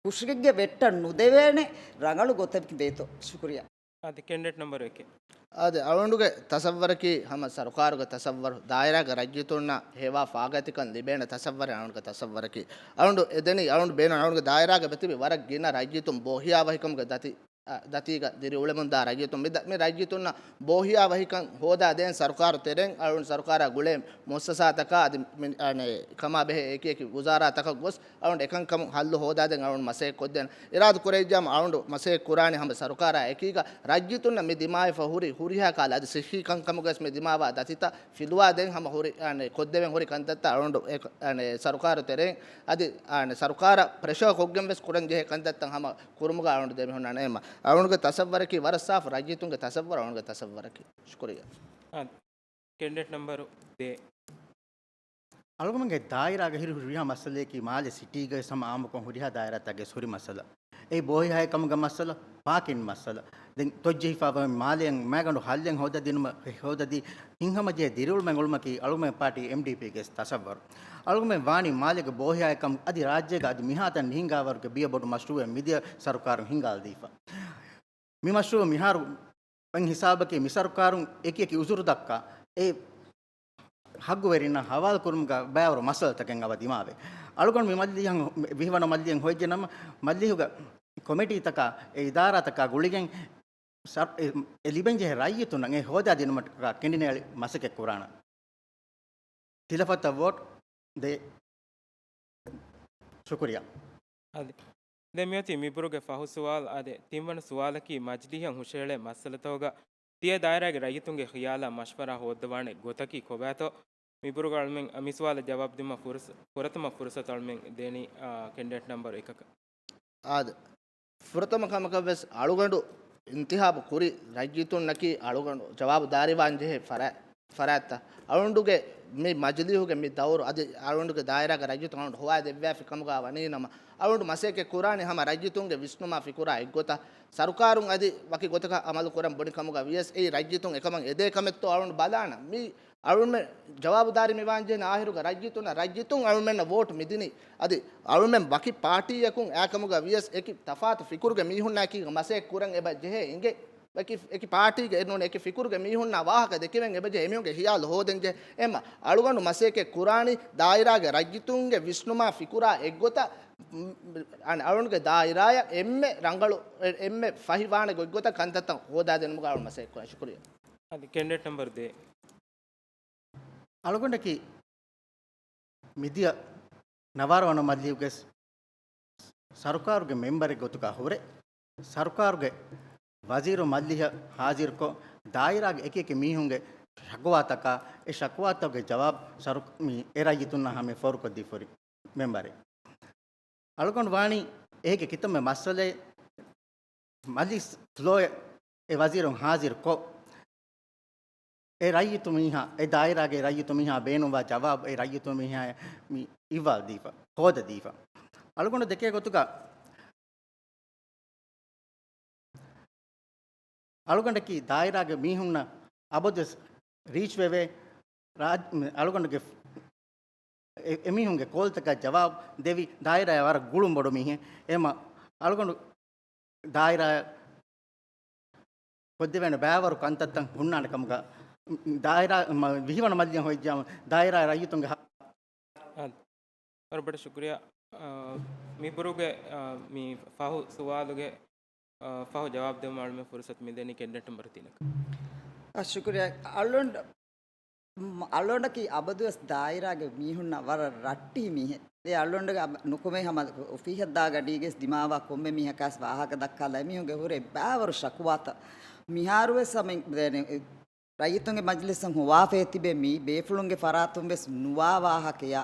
ކުށެއްގެ ވެއްޓަށް ނުދެވޭނެ ރަނގަޅު ގޮތެއް ވޭތޯ. ޝުކުރިއްޔާ. އާދެ، ކެންޑިޑޭޓް ނަމްބަރު އެކެއް. އާދެ، އަޅުގަނޑުގެ ތަސައްވަރަކީ ހަމަ ސަރުކާރުގެ ތަސައްވަރު، ދާއިރާގެ ރައްޔިތުންނަށް ހެވާ ފާގަތިކަން ލިބޭނެ ތަސައްވަރެއް އަޅުގަނޑުގެ ތަސައްވަރަކީ. އަޅުގަނޑު އެދެނީ، އަޅުގަނޑު ބޭނުން އަޅުގަނޑުގެ ދާއިރާގަ ތިބި ވަރަށް ގިނަ ރައްޔިތުން ބޯހިޔާވަހިކަމުގެ ދަތި އަ، ދަތީގަ ދިރިއުޅެމުންދާ ރައްޔިތުން މި ދަ-، މި ރައްޔިތުންނަށް ބޯހިޔާ ވަހިކަން ހޯދާ ދޭން ސަރުކާރު ތެރެއިން އަޅުން ސަރުކާރާ ގުޅޭ މުއައްސަސާތަކާ އަދި މި، އަނެ، ކަމާ ބެހޭ އެކި އެކި ވުޒާރާތަކަށް ގޮސް އަޅުން އެކަންކަމުން ހައްލު ހޯދާދޭން އަޅުން މަސައްކަތް ކޮށްދޭން އިރާދަ ކުރެވިއްޖާމަ އަޅުން މަސައްކަތް ކުރާނީ ހަމަ ސަރުކާރާ އެކީގަ ރައްޔިތުންނަށް މި ދިމާވެފަ ހުރި ހުރިހާ ކަހަލަ އަދި ސިއްހީ ކަންކަމުގަސް މި ދިމާވާ ދަތިތައް ފިލުވާ ދޭން ހަމަ ހުރި، އަނެ، ކޮށްދެވެން ހުރި ކަންތައްތައް އަޅުނޑު އެ، އަނެ، ސަރުކާރު ތެރެއިން އަދި، އަނެ، ސަރުކާރަށް ޕްރެޝަރ ކޮށްގެން ވެސް ކުރަން ޖެހޭ ކަންތައްތައް ހަމަ ކުރުމުގަ އަޅުނޑު ދެމިހުންނާ ނޭމަ. އަޅުނޑުގެ ތަސައްވަރަކީ ވަރަށް ސާފު ރައްޔިތުންގެ ތަސައްވަރު އަޅުނޑުގެ ތަސައްވަރަކީ. ޝުކުރިއްޔާ. އާ، ކެންޑިޑޭޓް ނަމްބަރު ދޭ. އަޅުގަނޑުގެ ދާއިރާގަ ހިރި ހުރިހާ މައްސަލައަކީ މާލެ ސިޓީގައި ހަމަ އާއްމުކޮށް ހުރިހާ ދާއިރާތަކުގައި ހުރި މައްސަލަ. އެއީ ބޯހިޔާ ކަމުގެ މައްސަލަ، ޕާކިން މައްސަލަ. ދެން ތޮއްޖެހިފައިވާ މާލެއަށް މައިގަނޑު ހައްލެއް ހޯދަދިނުމަށް ހޯދަދީ ހިތްހަމަޖެހޭ ދިރިއުޅުމެއް އުޅުމަކީ އަޅުގަނޑުމެން ޕާޓީ އެމްޑީޕީގެ ތަސައްވަރު. އަޅުގަނޑުމެން ވާނީ މާލޭގެ ބޯހިޔާ ކަމު އަދި ރާއްޖޭގަ އަދި މިހާތަން ނިހިނގާވަރުގެ ބިޔަ ބޮޑު މަޝްރޫއެއް މިދިޔަ ސަރުކާރުން ހިންގާލަދީފަ. މި މަޝްރޫއު މިހާރު އެއް ހިސާބަކީ މި ސަރުކާރުން އެކި އެކި އުޒުރު ދައްކާ އެ ހައްގުވެރިންނަށް ހަވާލު ކުރުމުގަ ބައިވަރު މައްސަލަތަކެއް އަވަ ދިމާވޭ. އަޅުގަނޑު މި މަޖިލީހަށް ވިހިވަނަ މަޖިލީހަށް ހޮވިއްޖެނަމަ، މަޖިލީހުގެ ކޮމިޓީތަކާ އެ އިދާރާތަކާ ގުޅިގެން ސަރު-، އެ، އެ ލިބެންޖެހޭ ރައްޔިތުންނަށް އެ ހޯދާދިނުމަށްޓަކާ ކެނޑިނޭޅި މަސައްކަތް ކުރާނަން. ތިލަފަތަށް ވޯޓް ދޭ. ޝުކުރިއްޔާ. އަދި ދެން މިއޮތީ މިބުރުގެ ފަހު ސުވާލު އަދި ތިންވަނަ ސުވާލަކީ މަޖިލީހަށް ހުށަހެޅޭ މައްސަލަތަކުގަ ތިޔަ ދާއިރާގެ ރައްޔިތުންގެ ޚިޔާލާ މަޝްވަރާ ހޯއްދަވާނެ ގޮތަކީ ކޮބާތޯ؟ މިބުރުގަ އަޅުމެން މި ސުވާލަށް ޖަވާބު ދިނުމަށް ފުރުސަ-، ފުރަތަމަ ފުރުސަތު އަޅުމެން ދޭނީ، އާ، ކެންޑިޑޭޓް ނަމްބަރު އެކަކަށް. އާދެ، ފުރަތަމަ ކަމަކަށް ވެސް އަޅުގަނޑު އިންތިހާބު ކުރި ރައްޔިތުންނަކީ އަޅުގަނޑު ޖަވާބު ދާރިވާން ޖެހޭ ފަރާތް، ފަރާތްތައް. އަޅުގަނޑުގެ މި މަޖިލީހުގެ މި ދައުރު އަދި އަޅުގަނޑުގެ ދާއިރާގެ ރައްޔިތުން އަޅުގަނޑު ހޮވާ ދެއްވާފި ކަމުގަ ވަނީ ނަމަ، އަޅުގަނޑު މަސައްކަތް ކުރާނީ ހަމަ ރައްޔިތުންގެ ވިސްނުމާ ފިކުރާ އެއްގޮތަށް. ސަރުކާރުން އަދި ވަކި ގޮތަކަށް އަމަލު ކުރަން ބުނި ކަމުގަ ވިޔަސް އެއީ ރައްޔިތުން އެކަމަށް އެދޭ ކަމެއްތޯ އަޅުގަނޑު ބަލާނަން. މި އަޅުމެން ޖަވާބުދާރީ މިވާންޖެހޭނެ އާހިރުގަ ރައްޔިތުންނަށް، ރައްޔިތުން އަޅުމެންނަށް ވޯޓް މިދިނީ. އަދި އަޅުމެން ވަކި ޕާޓީއަކުން އާކަމުގަ ވިޔަސް އެކި ތަފާތު ފިކުރުގެ މީހުންނާއެކީގަ މަސައްކަތް ކުރަން އެބަ ޖެހޭ އިނގޭ. ވަކި، އެކި ޕާޓީގެ އެ ނޫން އެކި ފިކުރުގެ މީހުންނާ ވާހަކަ ދެކެވެން އެބަ ޖެހޭ އެމީހުންގެ ހިޔާލު ހޯދެން ޖެހޭ. އެމަ އަޅުގަނޑު މަސައްކަތް ކުރާނީ ދާއިރާގެ ރައްޔިތުންގެ ވިސްނުމާ ފިކުރާ އެއްގޮތަށް، މް، އަން އަޅުގަނޑުގެ ދާއިރާއަށް އެންމެ ރަނގަޅު، އެ، އެންމެ ފަހިވާނެ ގޮތްގޮތަށް ކަންތައްތައް ހޯދާދިނުމުގަ އަޅުގަނޑު މަސައްކަތް ކުރާނީ. ޝުކުރިއްޔާ. އަދި ކެންޑިޑޭޓް ނަމްބަރު ދޭ. އަޅުގަނޑަކީ މިދިޔަ ނަވާރަ ވަނަ މަޖިލީހުގެ ސަރުކާރުގެ މެމްބަރެއް ގޮތުގަ ހުރެ، ސަރުކާރުގެ ވަޒީރު މަޖިލީހަށް ހާޒިރުކޮށް، ދާއިރާގެ އެކި އެކި މީހުންގެ ޝަކުވާތަކާ، އެ ޝަކުވާތަކުގެ ޖަވާބު ސަރު-، މި އެ ރައްޔިތުންނާ ހަމަ ފޯރުކޮށްދީފަ ހުރި މެމްބަރެއް. އަޅުގަނޑު ވާނީ އޭގެ ކިތަންމެ މައްސަލައެއް މަޖިލިސް ފްލޯއެއް އެ ވަޒީރުން ހާޒިރުކޮށް، އެ ރައްޔިތު މީހާ، އެ ދާއިރާގެ ރައްޔިތު މީހާ ބޭނުންވާ ޖަވާބު އެ ރައްޔިތު މީހާ މި އިއްވާލް ދީފަ، ހޯދަ ދީފަ. އަޅުގަނޑު ދެކޭ ގޮތުގަ އަޅުގަނޑަކީ ދާއިރާގެ މީހުންނަށް އަބަދުވެސް ރީޗް ވެވޭ. ރާ-، އަޅުގަނޑުގެ އެ-، އެމީހުންގެ ކޯލްތަކަށް ޖަވާބު ދެވި ދާއިރާއަށް ވަރަށް ގުޅުން ބޮޑު މީހެއް. އެމަ އަޅުގަނޑު ދާއިރާއަށް ކޮށްދެވޭނެ ބައިވަރު ކަންތައްތައް ހުންނާނެ ކަމުގަ، ދާއިރާ، މަ-، ވިހިވަނަ މަޖިލީހަށް ހޮވިއްޖާމަ ދާއިރާ ރައްޔިތުންގެ ހަ-، އާ، ވަރަށް ބޮޑަށް ޝުކުރިއްޔާ. އާ، މިބުރުގެ، އާ، މި ފަހު ސުވާލުގެ، އާ، ފަހު ޖަވާބު ދެވުމަށް އަޅުމެން ފުރުސަތު މިދެނީ ކެންޑިޑޭޓް ނަމްބަރު ތިނަކަށް. އާ، ޝުކުރިއްޔާ. އަޅުގަނޑު މް، އަޅުގަނޑަކީ އަބަދުވެސް ދާއިރާގެ މީހުންނަށް ވަރަށް ރައްޓިހި މީހެއް. އެ އަޅުގަނޑުގެ އަބަ-، ނުކުމެ ހަމަ އޮފީހަށް ދާ ގަޑީގެސް ދިމާވާ ކޮންމެ މީހަކާސް ވާހަކަ ދައްކާލާ އެމީހުންގެ ހުރެ ބައިވަރު ޝަކުވާތައް. މިހާރުވެސް ހަމަ ދެނެ-، ރައްޔިތުންގެ މަޖިލިސްއަށް ހޮވާފައި ތިބެ މީ ބޭފުޅުންގެ ފަރާތުން ވެސް ނުވާ ވާހަކަޔާ،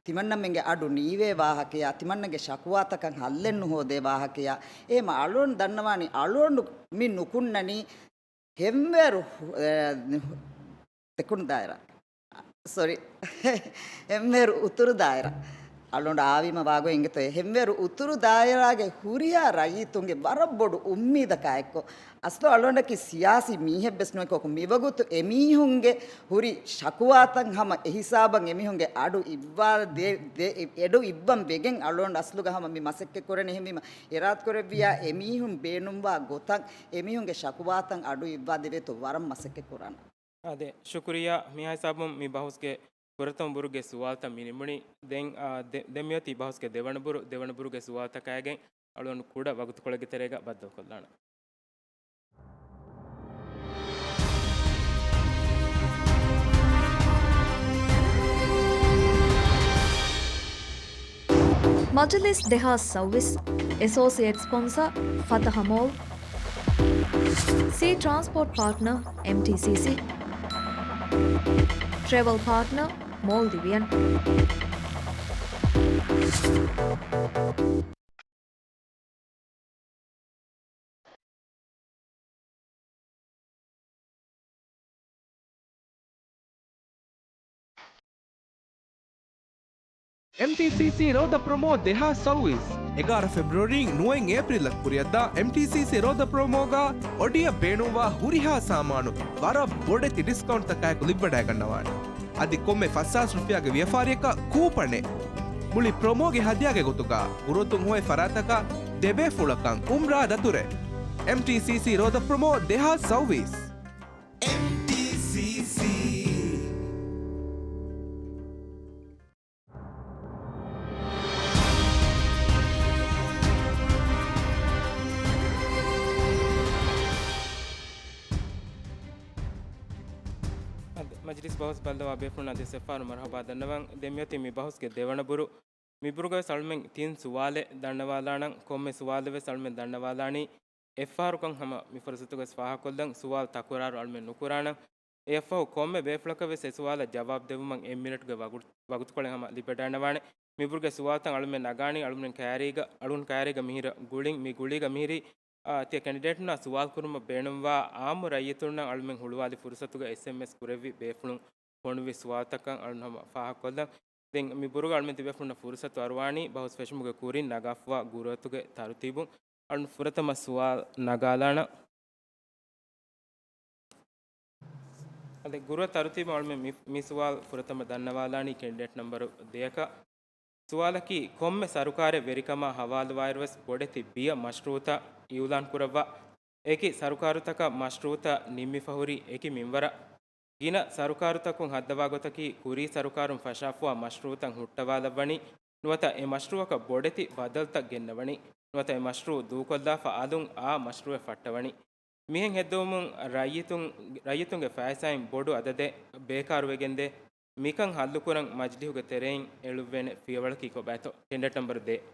ތިމަންނަމެންގެ އަޑު ނީވޭ ވާހަކަޔާ، ތިމަންނަގެ ޝަކުވާތަކަށް ހައްލެއް ނުހޯދޭ ވާހަކަޔާ. އެހެމަ އަޅުގަނޑު ދަންނަވާނީ އަޅުގަނޑު މި ނުކުންނަނީ ހެންވޭރު، އެ، ދެކުނު ދާއިރާ. ސޮރީ. ހެންވޭރު އުތުރު ދާއިރާ. އަޅުގަނޑު އާވީމަ ވާގޮތް އިނގޭތޯ. ހެންވޭރު އުތުރު ދާއިރާގެ ހުރިހާ ރައްޔިތުންގެ ވަރަށް ބޮޑު އުއްމީދަކާ އެއްކޮށް. އަސްލު އަޅުގަނޑަކީ ސިޔާސީ މީހެއްވެސް ނުވެ ކޮކު. މިވަގުތު އެމީހުންގެ ހުރި ޝަކުވާތައް ހަމަ އެހިސާބަށް އެމީހުންގެ އަޑު އިއްވާ ދޭ-، ދޭ-، އެޑު އިއްވަން ވެގެން އަޅުގަނޑު އަސްލުގަ ހަމަ މި މަސައްކަތް ކުރަނީ. އެހެންވީމަ އިރާދަ ކުރެއްވިޔާ އެމީހުން ބޭނުންވާ ގޮތަށް އެމީހުންގެ ޝަކުވާތައް އަޑު އިއްވާ ދެވޭތޯ ވަރަށް މަސައްކަތް ކުރާނަން. އާދެ، ޝުކުރިއްޔާ. މިހާ ހިސާބުން މި ބަހުސްގެ ފުރަތަމަ ބުރުގެ ސުވާލުތައް މި ނިމުނީ. ދެން، އާ، ދެ-، ދެން މިއޮތީ ބަހުސްގެ ދެވަނަ ބުރު، ދެވަނަ ބުރުގެ ސުވާލުތަކާގެން އަޅުގަނޑު ކުޑަ ވަގުތުކޮޅެއްގެ ތެރޭގަ ބައްދަލުކޮށްލާނަން. މަޖިލިސް ދެހާސް ސައުވީސް. އެސޯސިއޭޓް ސްޕޮންސަ، ފަތަހަ މޯލް. ސީ ޓްރާންސްޕޯޓް ޕާޓްނަ، އެމްޓީސީސީ. ޓްރެވަލް ޕާޓްނަ، މޯލްޑިވިއަން. އެމްޓީސީސީ ރޯދަ ޕްރޮމޯ ދެހާސް ސައުވީސް. އެގާރަ ފެބްރުއަރީން ނުވައިން އޭޕްރީލަށް ކުރިއަށްދާ އެމްޓީސީސީ ރޯދަ ޕްރޮމޯގަ އޮޑިއަށް ބޭނުންވާ ހުރިހާ ސާމާނު ވަރަށް ބޮޑެތި ޑިސްކައުންޓްތަކާއެކު ލިއްވަޑައިގަންނަވާނެ. އަދި ކޮންމެ ފަސްހާސް ރުފިޔާގެ ވިޔަފާރިއަކަށް ކޫޕަނެއް. މުޅި ޕްރޮމޯގެ ހަދިޔާގެ ގޮތުގަ ގުރުއަތުން ހޮވޭ ފަރާތަކަށް ދެބޭފުޅަކަށް އުމްރާ ދަތުރެއް. އެމްޓީސީސީ ރޯދަ ޕްރޮމޯ ދެހާސް ސައުވީސް. އެމްޓީސީސީ. އަދި މަޖިލިސް ބަހުސް ބައްލަވާ ބޭފުޅުންނަށް ދެސް އެއްފަހަރު މަރުހަބާ ދަންނަވަން. ދެން މިއޮތީ މި ބަހުސްގެ ދެވަނަ ބުރު. މި ބުރުގަވެސް އަޅުމެން ތިން ސުވާލެއް ދަންނަވާލާނަން. ކޮންމެ ސުވާލެއްވެސް އަޅުމެން ދަންނަވާލާނީ އެއްފަހަރުކަން ހަމަ މި ފުރުސަތުގަވެސް ފާހަގަކޮށްލަން. ސުވާލު ތަކުރާރު އަޅުމެން ނުކުރާނަން. އެއަށްފަހު ކޮންމެ ބޭފުޅަކަށްވެސް އެ ސުވާލަށް ޖަވާބު ދެއްވުމަށް އެއް މިނެޓުގެ ވަގު-، ވަގުތުކޮޅެއް ހަމަ ލިބިވަޑައިގަންނަވާނެ. މިބުރުގެ ސުވާލުތައް އަޅުމެން ނަގާނީ އަޅުމެން ކައިރީގަ، އަޅުން ކައިރީގަ މިހިރަ ގުޅިން، މި ގުޅީގަ މިހިރީ، އާ، ތިޔަ ކެނޑިޑޭޓުންނާ ސުވާލު ކުރުމަށް ބޭނުންވާ އާއްމު ރައްޔިތުންނަށް އަޅުމެން ހުޅުވާލި ފުރުސަތުގަ އެސްއެމްއެސް ކުރެއްވި ބޭފުޅުން ފޮނުއްވި ސުވާލުތަކަށް އަޅުން ހަމަ ފާހަގަކޮށްލަން. ދެން މި ބުރުގަ އަޅުމެން ތިބޭފުޅުންނަށް ފުރުސަތު އަރުވާނީ ބަހުސް ފެށުމުގެ ކުރިން ނަގާފަވާ ގުރުއަތުގެ ތަރުތީބުން. އަޅުން ފުރަތަމަ ސުވާލު ނަގާލާނަން. އަދި ގުރުއަތު ތަރުތީބު އަޅުމެން މި، މި ސުވާލު ފުރަތަމަ ދަންނަވާލާނީ ކެނޑިޑޭޓް ނަމްބަރު ދެއަކަށް. ސުވާލަކީ، ކޮންމެ ސަރުކާރެއް ވެރިކަމާ ހަވާލުވާއިރުވެސް ބޮޑެތި ބިޔަ މަޝްރޫއުތައް އިއުލާން ކުރައްވާ. އެކި ސަރުކާރުތަކަށް މަޝްރޫއުތައް ނިންމިފަ ހުރި އެކި މިންވަރަށް. ގިނަ ސަރުކާރުތަކުން ހައްދަވާ ގޮތަކީ، ކުރީ ސަރުކާރުން ފަށާފަވާ މަޝްރޫއުތައް ހުއްޓަވާލައްވަނީ، ނުވަތަ އެ މަޝްރޫއަކަށް ބޮޑެތި ބަދަލުތައް ގެންނަވަނީ، ނުވަތަ އެ މަޝްރޫއު ދޫކޮށްލާފަ އަލުން އާ މަޝްރޫއެއް ފައްޓަވަނީ. މިހެން ހެއްދެވުމުން ރައްޔިތުން، ރައްޔިތުންގެ ފައިސާއިން ބޮޑު އަދަދެއް ބޭކާރުވެގެންދޭ. މިކަން ހައްލުކުރަން މަޖިލީހުގެ ތެރެއިން އެޅުއްވޭނެ ފިޔަވަޅަކީ ކޮބާތޯ؟ ކެނޑިޑޭޓް ނަމްބަރު ދޭއް.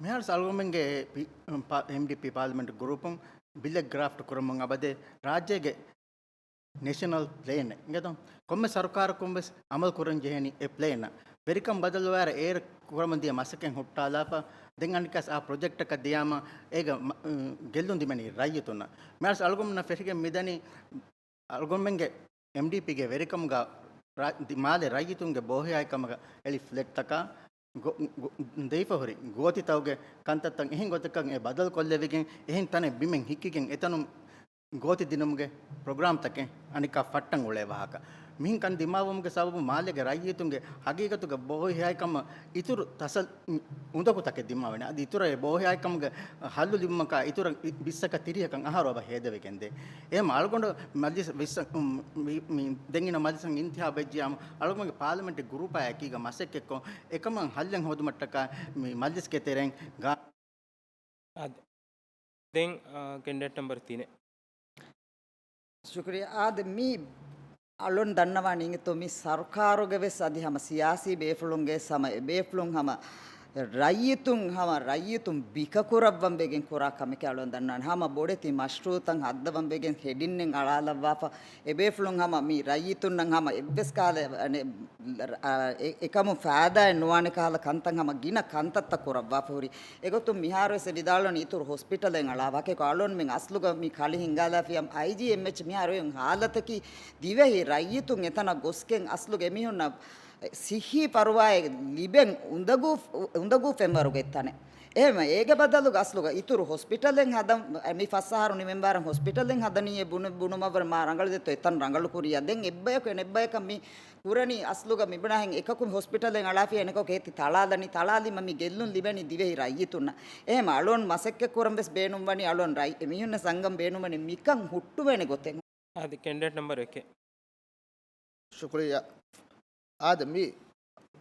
މިހާރު އަޅުގަނޑުމެންގެ ޕި-، ޕާ-، އެމްޑީޕީ ޕާލިމެންޓް ގްރޫޕުން ބިލެއް ގްރާފްޓް ކުރަމުން އަބަދޭ ރާއްޖޭގެ ނޭޝަނަލް ޕްލޭނެއް އިނގޭތޯ؟ ކޮންމެ ސަރުކާރަކުން ވެސް އަމަލު ކުރަން ޖެހެނީ އެ ޕްލޭނަށް. ވެރިކަން ބަދަލުވާއިރަށް އޭރު ކުރަމުން ދިޔަ މަސައްކަތް ހުއްޓާލާފަ، ދެން އަނެއްކާސް އާ ޕްރޮޖެކްޓަކަށް ދިޔާމަ އޭގަ މަ-، ގެއްލުން ދިމެނީ ރައްޔިތުންނަށް. މިހާރު އަޅުގަނޑުމެންނަށް ފެށިގެން މިދަނީ އަޅުގަނޑުމެންގެ އެމްޑީޕީގެ ވެރިކަމުގަ ރާ-، ދި-، މާލެ ރައްޔިތުންގެ ބޯހިޔާއިކަމުގަ އެޅި ފްލެޓްތަކާ ގޮ-، ގޮ-، ދެވިފަ ހުރި ގޯތިތަކުގެ ކަންތައްތައް އެހެން ގޮތަކަށް އެ ބަދަލު ކޮށްލެވިގެން، އެހެން ތަނެއް ބިމެއް ހިއްކިގެން އެތަނުން ގޯތި ދިނުމުގެ ޕްރޮގްރާމްތަކެއް އަނެއްކާ ފައްޓަން އުޅޭ ވާހަކަ. މިހެން ކަން ދިމާވުމުގެ ސަބަބުން މާލޭގެ ރައްޔިތުންގެ ހަގީގަތުގެ ބޯހިޔާއިކަމަށް އިތުރު ތަސަ-، އުނދަގޫތަކެއް ދިމާވެނީ. އަދި އިތުރަށް އެ ބޯހިޔާއިކަމުގެ ހައްލު ލިބުމަކާ އިތުރަށް ބިއްސަކަށް ތިރިހަކަށް އަހަރު އަބަ ހޭދަވެގެންދޭ. އެހެން އަޅުގަނޑު މަޖިލިސް ވިއްސަ-، މި، މި ދެން އިންނަ މަޖިލިސަށް އިންތިހާބު ވެއްޖިޔާމު އަޅުގަނޑުގެ ޕާލަމެންޓް ގްރޫޕާ އެކީގަ މަސައްކަތްކޮށް، އެކަމަށް ހައްލެއް ހޯދުމަށްޓަކާ މި މަޖިލިސްގެ ތެރެއިން ގާ-، އާދެ. ދެން، އާ، ކެނޑިޑޭޓް ނަމްބަރު ތިނެއް. ޝުކުރިއްޔާ. އާދެ، މި އަޅުން ދަންނަވާނީ އިނގޭތޯ މި ސަރުކާރުގެ ވެސް އަދި ހަމަ ސިޔާސީ ބޭފުޅުންގެ ވެސް ހަމަ އެބޭފުޅުން ހަމަ ރައްޔިތުން ހަމަ ރައްޔިތުން ބިކަކުރައްވަން ވެގެން ކުރާ ކަމެކޭ އަޅުން ދަންނާނެ. ހަމަ ބޮޑެތި މަޝްރޫއުތައް ހައްދަވަން ވެގެން ހެޑިންނެއް އަޅާލައްވާފަ އެބޭފުޅުން ހަމަ މި ރައްޔިތުންނަށް ހަމަ އެއްވެސް ކަހަލަ، އަ، އެ، އެކަމުން ފައިދާއެއް ނުވާނެ ކަހަލަ ކަންތައް ހަމަ ގިނަ ކަންތައްތައް ކުރައްވާފަ ހުރި. އެގޮތުން މިހާރުވެސް ވިދާޅުވަނީ އިތުރު ހޮސްޕިޓަލެއް އަޅާ ވާހަކައެއް އަޅުންމެން އަސްލުގަ މި ކަޅި ހިންގާލާފިޔަ އައިޖީއެމްއެޗް މިހާރު އޮތް ހާލަތަކީ ދިވެހި ރައްޔިތުން އެތަނަށް ގޮސްގެން އަސްލުގަ އެމީހުންނަށް ސިއްހީ ފަރުވާއެއް ލިބެން އުނދަގޫ، އުނދަގޫ ފެންވަރުގެ ތަނެއް. އެހެން އޭގެ ބަދަލުގަ އަސްލުގަ އިތުރު ހޮސްޕިޓަލެއް ހަދަން މި ފަސް އަހަރު ނިމެން ވާރަށް ހޮސްޕިޓަލެއް ހަދަނީ އެ ބުނު-، ބުނުމަށްވުރެ މާ ރަނގަޅު ދެއްތޯ އެތަން ރަނގަޅު ކުރިޔާ. ދެން އެއްބަޔަކު އެނެއްބަޔަކަށް މި ކުރަނީ އަސްލުގަ މިބުނާހެން އެކަކު ހޮސްޕިޓަލެއް އަޅާފިޔާ އެނެކަކު އޭތި ތަޅާލަނީ. ތަޅާލީމަ މި ގެއްލުން ލިބެނީ ދިވެހި ރައްޔިތުންނަށް. އެހެމަ އަޅުން މަސައްކަތް ކުރަން ވެސް ބޭނުންވަނީ އަޅުން ރައް-، އެމީހުންނަށް ސަންގަން ބޭނުންވަނީ މިކަން ހުއްޓުވޭނެ ގޮތެއް. އާދެ، ކެނޑިޑޭޓް ނަމްބަރު އެކެއް. ޝުކުރިއްޔާ. އާދެ، މީ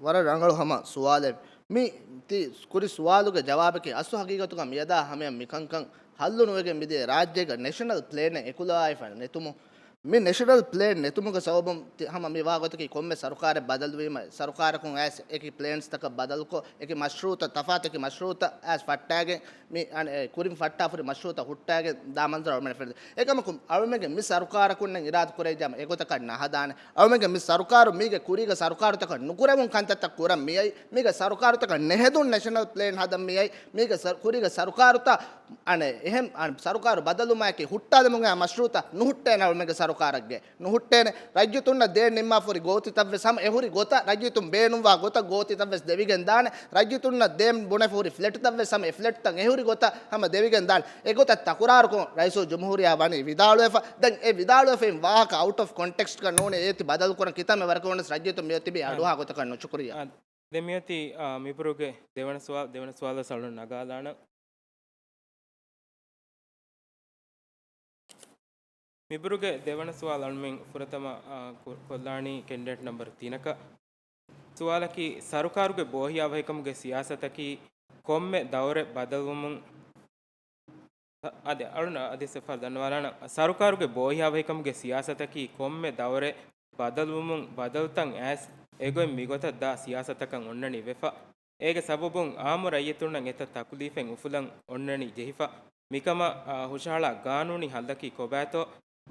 ވަރަށް ރަނގަޅު ހަމަ ސުވާލެއް. މި ތި ކުރި ސުވާލުގެ ޖަވާބަކީ އަސްލު ހަގީގަތުގަ މިއަދާ ހަމަޔަށް މިކަންކަން ހައްލު ނުވެގެން މިދިޔަ ރާއްޖޭގަ ނޭޝަނަލް ޕްލޭނެއް އެކުލަވާފަ ނެތުމުން. މި ނެޝަނަލް ޕްލޭން ނެތުމުގެ ސަބަބުން ތި-، ހަމަ މި ވާގޮތަކީ ކޮންމެ ސަރުކާރެއް ބަދަލުވީމަ، ސަރުކާރަކުން އައިސް އެކި ޕްލޭންސްތަކަށް ބަދަލުކޮށް، އެކި މަޝްރޫއުތައް، ތަފާތު އެކި މަޝްރޫއުތައް އައިސް ފައްޓާގެން މި އަނެއް ކުރިން ފައްޓާފުރި މަޝްރޫއުތައް ހުއްޓާގެން ދާ މަންޒަރު އަޅުމެން ފެންނަ. އެކަމަކު އަޅުމެންގެ މި ސަރުކާރަކުންނެއް އިރާދަ ކުރެއްވިއްޔާމަ އެގޮތަކަށް ނަހަދާނެ. އަޅުމެންގެ މި ސަރުކާރު މީގެ ކުރީގެ ސަރުކާރުތަކަށް ނުކުރެވުން ކަންތައްތައް ކުރަން މިއައި، މީގެ ސަރުކާރުތަކަށް ނެހެދުން ނެޝަނަލް ޕްލޭން ހަދަން މިއައި، މީގެ ސަރު-، ކުރީގެ ސަރުކާރުތައް އަނެއް އެހެން އަން ސަރުކާރު ބަދަލުމާއެކީ ހުއްޓާލުމުގެ މަޝްރޫއުތައް ނުހުއްޓޭނެ އަޅުމެންގެ ސަރުކާރެއްގެ. ނުހުއްޓޭނެ. ރައްޔިތުންނަށް ދޭން ނިންމާފުރި ގޯތިތައްވެސް ހަމަ އެހުރި ގޮތަށް، ރައްޔިތުން ބޭނުންވާ ގޮތަށް ގޯތިތައްވެސް ދެވިގެން ދާނެ. ރައްޔިތުންނަށް ދޭން ބުނެފުރި ފްލެޓްތައްވެސް ހަމަ އެ ފްލެޓްތައް އެހުރި ގޮތަށް ހަމަ ދެވިގެން ދާނެ. އެގޮތަށް ތަކުރާރުކޮށް ރައީސުލްޖުމްހޫރިއްޔާ ވަނީ ވިދާޅުވެފަ. ދެން އެ ވިދާޅުވެފައި ވާހަކަ އައުޓް އޮފް ކޮންޓެކްސްޓްގަ ނޫނޭ އޭތި ބަދަލުކުރަން ކިތަންމެ ވަރަކަށް ވެސް ރައްޔިތުން މިއޮތީ އަޑުއަހާ ގޮތަކަށް ނުޝުކުރިއްޔާ. އާ، ދެން މިއޮތީ، އާ، މިބުރުގެ ދެވަނަ ސުވާލު، ދެވަނަ ސުވާލަށް އަޅުން ނަގާލާނަން. މިބުރުގެ ދެވަނަ ސުވާލު އަޅުމެން ފުރަތަމަ، އާ، ކު-، ކޮށްލާނީ ކެންޑިޑޭޓް ނަމްބަރު ތިނަކަށް. ސުވާލަކީ، ސަރުކާރުގެ ބޯހިޔާވަހިކަމުގެ ސިޔާސަތަކީ ކޮންމެ ދައުރެއް ބަދަލުވުމުން، އަދި އަޅުން އަދި ސެފާ ދަންނަވާލާނަ، ސަރުކާރުގެ ބޯހިޔާވަހިކަމުގެ ސިޔާސަތަކީ ކޮންމެ ދައުރެއް ބަދަލުވުމުން ބަދަލުތައް އައިސް އެގޮތް މިގޮތަށް ދާ ސިޔާސަތަކަށް އޮންނަނީ ވެފަ. އޭގެ ސަބަބުން އާއްމު ރައްޔިތުންނަށް އެތައް ތަކުލީފެއް އުފުލަން އޮންނަނީ ޖެހިފަ. މިކަމަށް، އާ، ހުށަހަޅާ ގާނޫނީ ހައްލަކީ ކޮބާތޯ؟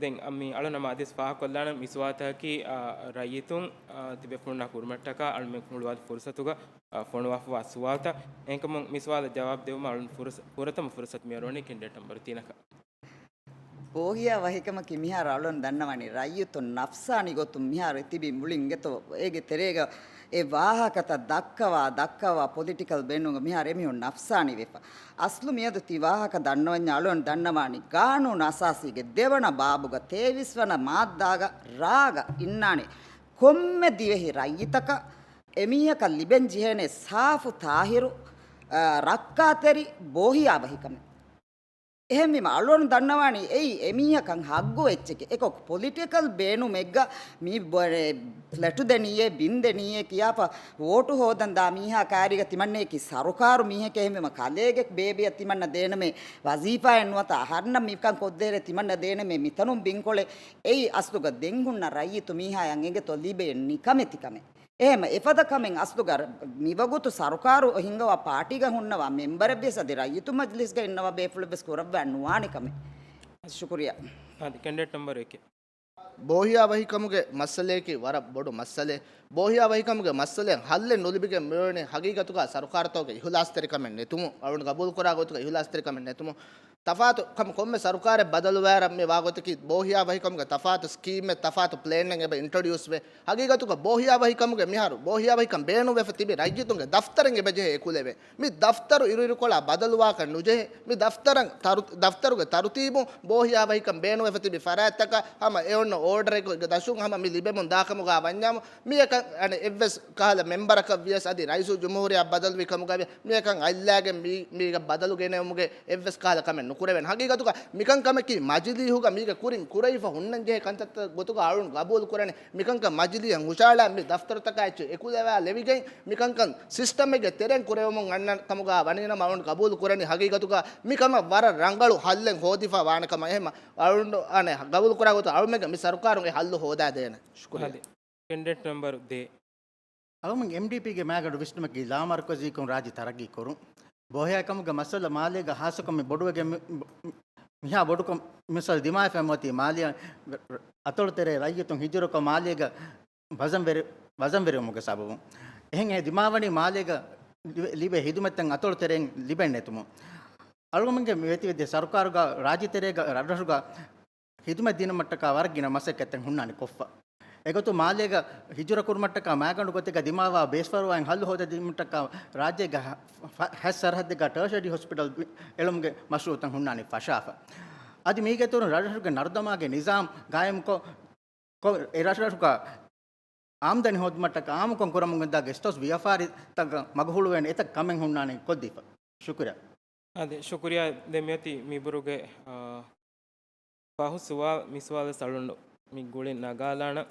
ދެން، އަ، މި އަޅުން ނަމަ އަދިސް ފާހަގަކޮށްލާނަން މި ސުވާލުތަކަކީ، އާ، ރައްޔިތުން، އާ، ތިބޭފުޅުންނާ ކުރިމައްޓަކާ އަޅުމެން މުޅުވާލި ފުރުސަތުގަ، އާ، ފޮނުވާފަވާ ސުވާލުތައް. އެހެންކަމުން މި ސުވާލަށް ޖަވާބު ދެވުމަށް އަޅުން ފުރުސަ-، ފުރަތަމަ ފުރުސަތު މިއަރުވަނީ ކެންޑިޑޭޓް ނަމްބަރު ތިނަކަށް. ބޯހިޔާ ވަހިކަމަކީ މިހާރު އަޅުން ދަންނަވާނީ ރައްޔިތުން ނަފްސާނީ ގޮތުން މިހާރު ތިބި މުޅިން އިނގޭތޯ އޭގެ ތެރޭގަ އެ ވާހަކަތައް ދައްކަވާ، ދައްކަވާ ޕޮލިޓިކަލް ބޭނުމުގަ މިހާރު އެމީހުން ނަފްސާނީ ވެފަ. އަސްލު މިއަދު ތި ވާހަކަ ދަންނަވަންޏާ އަޅުން ދަންނަވާނީ ގާނޫނު އަސާސީގެ ދެވަނަ ބާބުގަ ތޭވީސް ވަނަ މާއްދާގަ ރާގަ އިންނާނެ ކޮންމެ ދިވެހި ރައްޔިތަކަށް އެމީހަކަށް ލިބެން ޖެހޭނެ ސާފު ތާހިރު، އަ، ރައްކާތެރި ބޯހިޔާ ވަހިކަމެއް. އެހެންވީމަ، އަޅުގަނޑު ދަންނަވާނީ އެއީ އެމީހަކަށް ހައްގު އެއްޗެކޭ. އެކޮ ޕޮލިޓިކަލް ބޭނުމެއްގަ މި ބޮ-، ފްލެޓު ދެނީއޭ، ބިން ދެނީއޭ ކިޔާފަ ވޯޓު ހޯދަން ދާ މީހާ ކާރީގަ ތިމަންނަޔަކީ ސަރުކާރު މީހެކޭ. އެހެންވީމަ، ކަލޭގެ ބޭބެއަށް ތިމަންނަ ދޭނަމޭ ވަޒީފާއެއް ނުވަތަ އަހަރެންނަށް މިކަން ކޮށްދޭރޭ ތިމަންނަ ދޭނަމޭ މިތަނުން ބިންކޮޅެއް. އެއީ އަސްލުގަ ދެން ހުންނަ ރައްޔިތު މީހާޔަށް އެނގޭތޯ ލިބޭ ނިކަމެތިކަމެއް. އެހެމަ އެފަދަ ކަމެއް އަސްލުގަ މިވަގުތު ސަރުކާރު ހިންގަވާ ޕާޓީގަ ހުންނަވާ މެމްބަރެއްވިޔަސް އަދި ރައްޔިތު މަޖްލިސްގަ އިންނަވާ ބޭފުޅެއްވެސް ކުރައްވާ ނުވާނެ ކަމެއް. ޝުކުރިއްޔާ. އަދި ކެންޑިޑޭޓް ނަމްބަރު އެކެއް. ބޯހިޔާވަހިކަމުގެ މައްސަލަޔަކީ ވަރަށް ބޮޑު މައްސަލައެއް. ބޯހިޔާވަހިކަމުގެ މައްސަލައަށް ހައްލެއް ނުލިބިގެން މިއުޅެނީ ހަގީގަތުގަ ސަރުކާރުތަކުގެ އިހުލާސްތެރިކަމެއް ނެތުމުން، އަޅުން ގަބޫލުކުރާ ގޮތުގަ އިހުލާސްތެރިކަމެއް ނެތުމުން. ތަފާތު ކަމަށް ކޮންމެ ސަރުކާރެއް ބަދަލުވާއިރަށް މި ވާގޮތަކީ ބޯހިޔާވަހިކަމުގެ ތަފާތު ސްކީމެއް، ތަފާތު ޕްލޭނެއް އެބަ އިންޓްރޮޑިއުސްވޭ. ހަގީގަތުގަ ބޯހިޔާވަހިކަމުގެ މިހާރު ބޯހިޔާވަހިކަން ބޭނުންވެފަ ތިބި ރައްޔިތުންގެ ދަފްތަރެއް އެބަ ޖެހޭ އެކުލެވޭ. މި ދަފްތަރު އިރުއިރުކޮޅާ ބަދަލުވާކަށް ނުޖެހޭ. މި ދަފްތަރަށް ތަރު-، ދަފްތަރުގެ ތަރުތީބުން ބޯހިޔާވަހިކަން ބޭނުންވެފަ ތިބި ފަރާތްތަކަށް ހަމަ އެ އޮންނަ އޯޑަރެއްގެ ދަށުން ހަމަ މި ލިބެމުން ދާކަމުގަ ވަންޏާމު، މިއަކަށް އަނެއް އެއްވެސް ކަހަލަ މެމްބަރަކަށް ވިޔަސް އަދި ރައީސުލްޖުމްހޫރިއްޔާ ބަދަލުވި ކަމުގަ ވިޔަސް މިއަކަށް އަތްލާގެން މީ-، މީގަ ބަދަލު ގެނެވުމުގެ އެއްވެސް ކަހަލަ ކަމެއް ނުކުރެވޭނެ. ހަގީގަތުގަ މިކަން ކަމަކީ މަޖިލީހުގަ މީގެ ކުރިން ކުރެވިފަ ހުންނަންޖެހޭ ކަންތައްތައް ގޮތުގަ އަޅުން ގަބޫލު ކުރަނީ. މިކަންކަން މަޖިލީހަށް ހުށަހަޅާ މި ދަފްތަރުތަކާ އެއްޗެއް އެކުލެވާލެވިގެން މިކަންކަން ސިސްޓަމެއްގެ ތެރެއިން ކުރެވެމުން އަންނަ ކަމުގަ ވަނީނަމަ އަޅުން ގަބޫލު ކުރަނީ. ހަގީގަތުގަ މި ކަމަށް ވަރަށް ރަނގަޅު ހައްލެއް ހޯދިފަ ވާނެ ކަމަށް. އެހެމަ އަޅުން އަނެއް ގަބޫލު ކުރާ ގޮތަށް އަޅުމެންގެ މި ސަރުކާރުން އެ ހައްލު ހޯދާދޭނެ. ޝުކުރިއްޔާ. އަދި ކެންޑިޑޭޓް ނަމްބަރު ދޭއް. އަޅުމެން އެމްޑީޕީގެ މާގަނޑު ވިސްނުމަކީ ލާމަރުކަޒީކޮށް ރާއްޖެ ތަރައްގީ ކުރުން. ބޯހިޔާކަމުގެ މައްސަލަ މާލޭގަ ހާއްސަކޮށް މި ބޮޑުވެގެން މި-، މި-، މިހާ ބޮޑުކޮށް މިސާލު ދިމާވެފައި މިއޮތީ މާލެއަށް އަތޮޅު ތެރޭ ރައްޔިތުން ހިޖުރަކޮށް މާލޭގަ ވަޒަންވެރި-، ވަޒަންވެރިވުމުގެ ސަބަބުން. އެހެން އެ ދިމާވަނީ މާލޭގަ ލިބޭ، ލިބޭ ހިދުމަތްތައް އަތޮޅު ތެރެއިން ލިބެން ނެތުމުން. އަޅުގަނޑުމެންގެ މި ވެތިވެދިޔަ ސަރުކާރުގަ ރާއްޖެތެރޭގަ ރަށްރަށުގަ ހިދުމަތް ދިނުމަށްޓަކާ ވަރަށް ގިނަ މަސައްކަތްތައް ހުންނާނެ ކޮށްފަ. އެގޮތުން މާލޭގަ ހިޖުރަ ކުރުމަށްޓަކާ މާގަނޑު ގޮތެއްގަ ދިމާވާ ބޭސްފަރުވާއިން ހައްލު ހޯދަދިނުމަށްޓަކާ ރާއްޖޭގަ ހަ-، ފަ-، ހަތް ސަރަހައްދެއްގަ ޓަރޝަރީ ހޮސްޕިޓަލް އެޅުމުގެ މަޝްރޫއުތައް ހުންނާނެ ފަށާފަ. އަދި މީގެ އިތުރުން ރަށްރަށުގެ ނަރުދަމާގެ ނިޒާމް ގާއިމްކޮށް، ކޮށް، އެ ރަށްރަށުގަ އާމްދަނީ ހޯދުމަށްޓަކާ އާއްމުކޮށް ކުރަމުން ގެންދާ ގެސްޓް ހައުސް ވިޔަފާރިތަކަށް މަގުހުޅުވޭނެ އެތައް ކަމެއް ހުންނާނީ ކޮށްދީފަ. ޝުކުރިއްޔާ. އަދި ޝުކުރިއްޔާ. ދެން މިއޮތީ މިބުރުގެ، އާ، ފަހު ސުވާލު، މި ސުވާލަށް އަޅުން މި ގުޅި ނަގާލާނަން.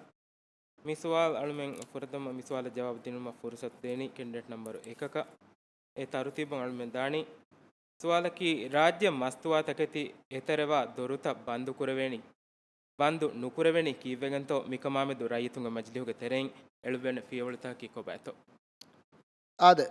މި ސުވާލު އަޅުމެން ފުރަތަމަ މި ސުވާލަށް ޖަވާބު ދިނުމަށް ފުރުސަތު ދޭނީ ކެންޑިޑޭޓް ނަމްބަރު އެކަކަށް. އެ ތަރުތީބުން އަޅުމެން ދާނީ. ސުވާލަކީ، ރާއްޖެ މަސްތުވާތަކެތި އެތެރެވާ ދޮރުތައް ބަންދުކުރެވޭނީ ބަންދު ނުކުރެވެނީ ކީއްވެގެންތޯ؟ މިކަމާމެދު ރައްޔިތުންގެ މަޖިލީހުގެ ތެރެއިން އެޅުއްވޭނެ ފިޔަވަޅުތަކަކީ ކޮބާތޯ؟ އާދެ،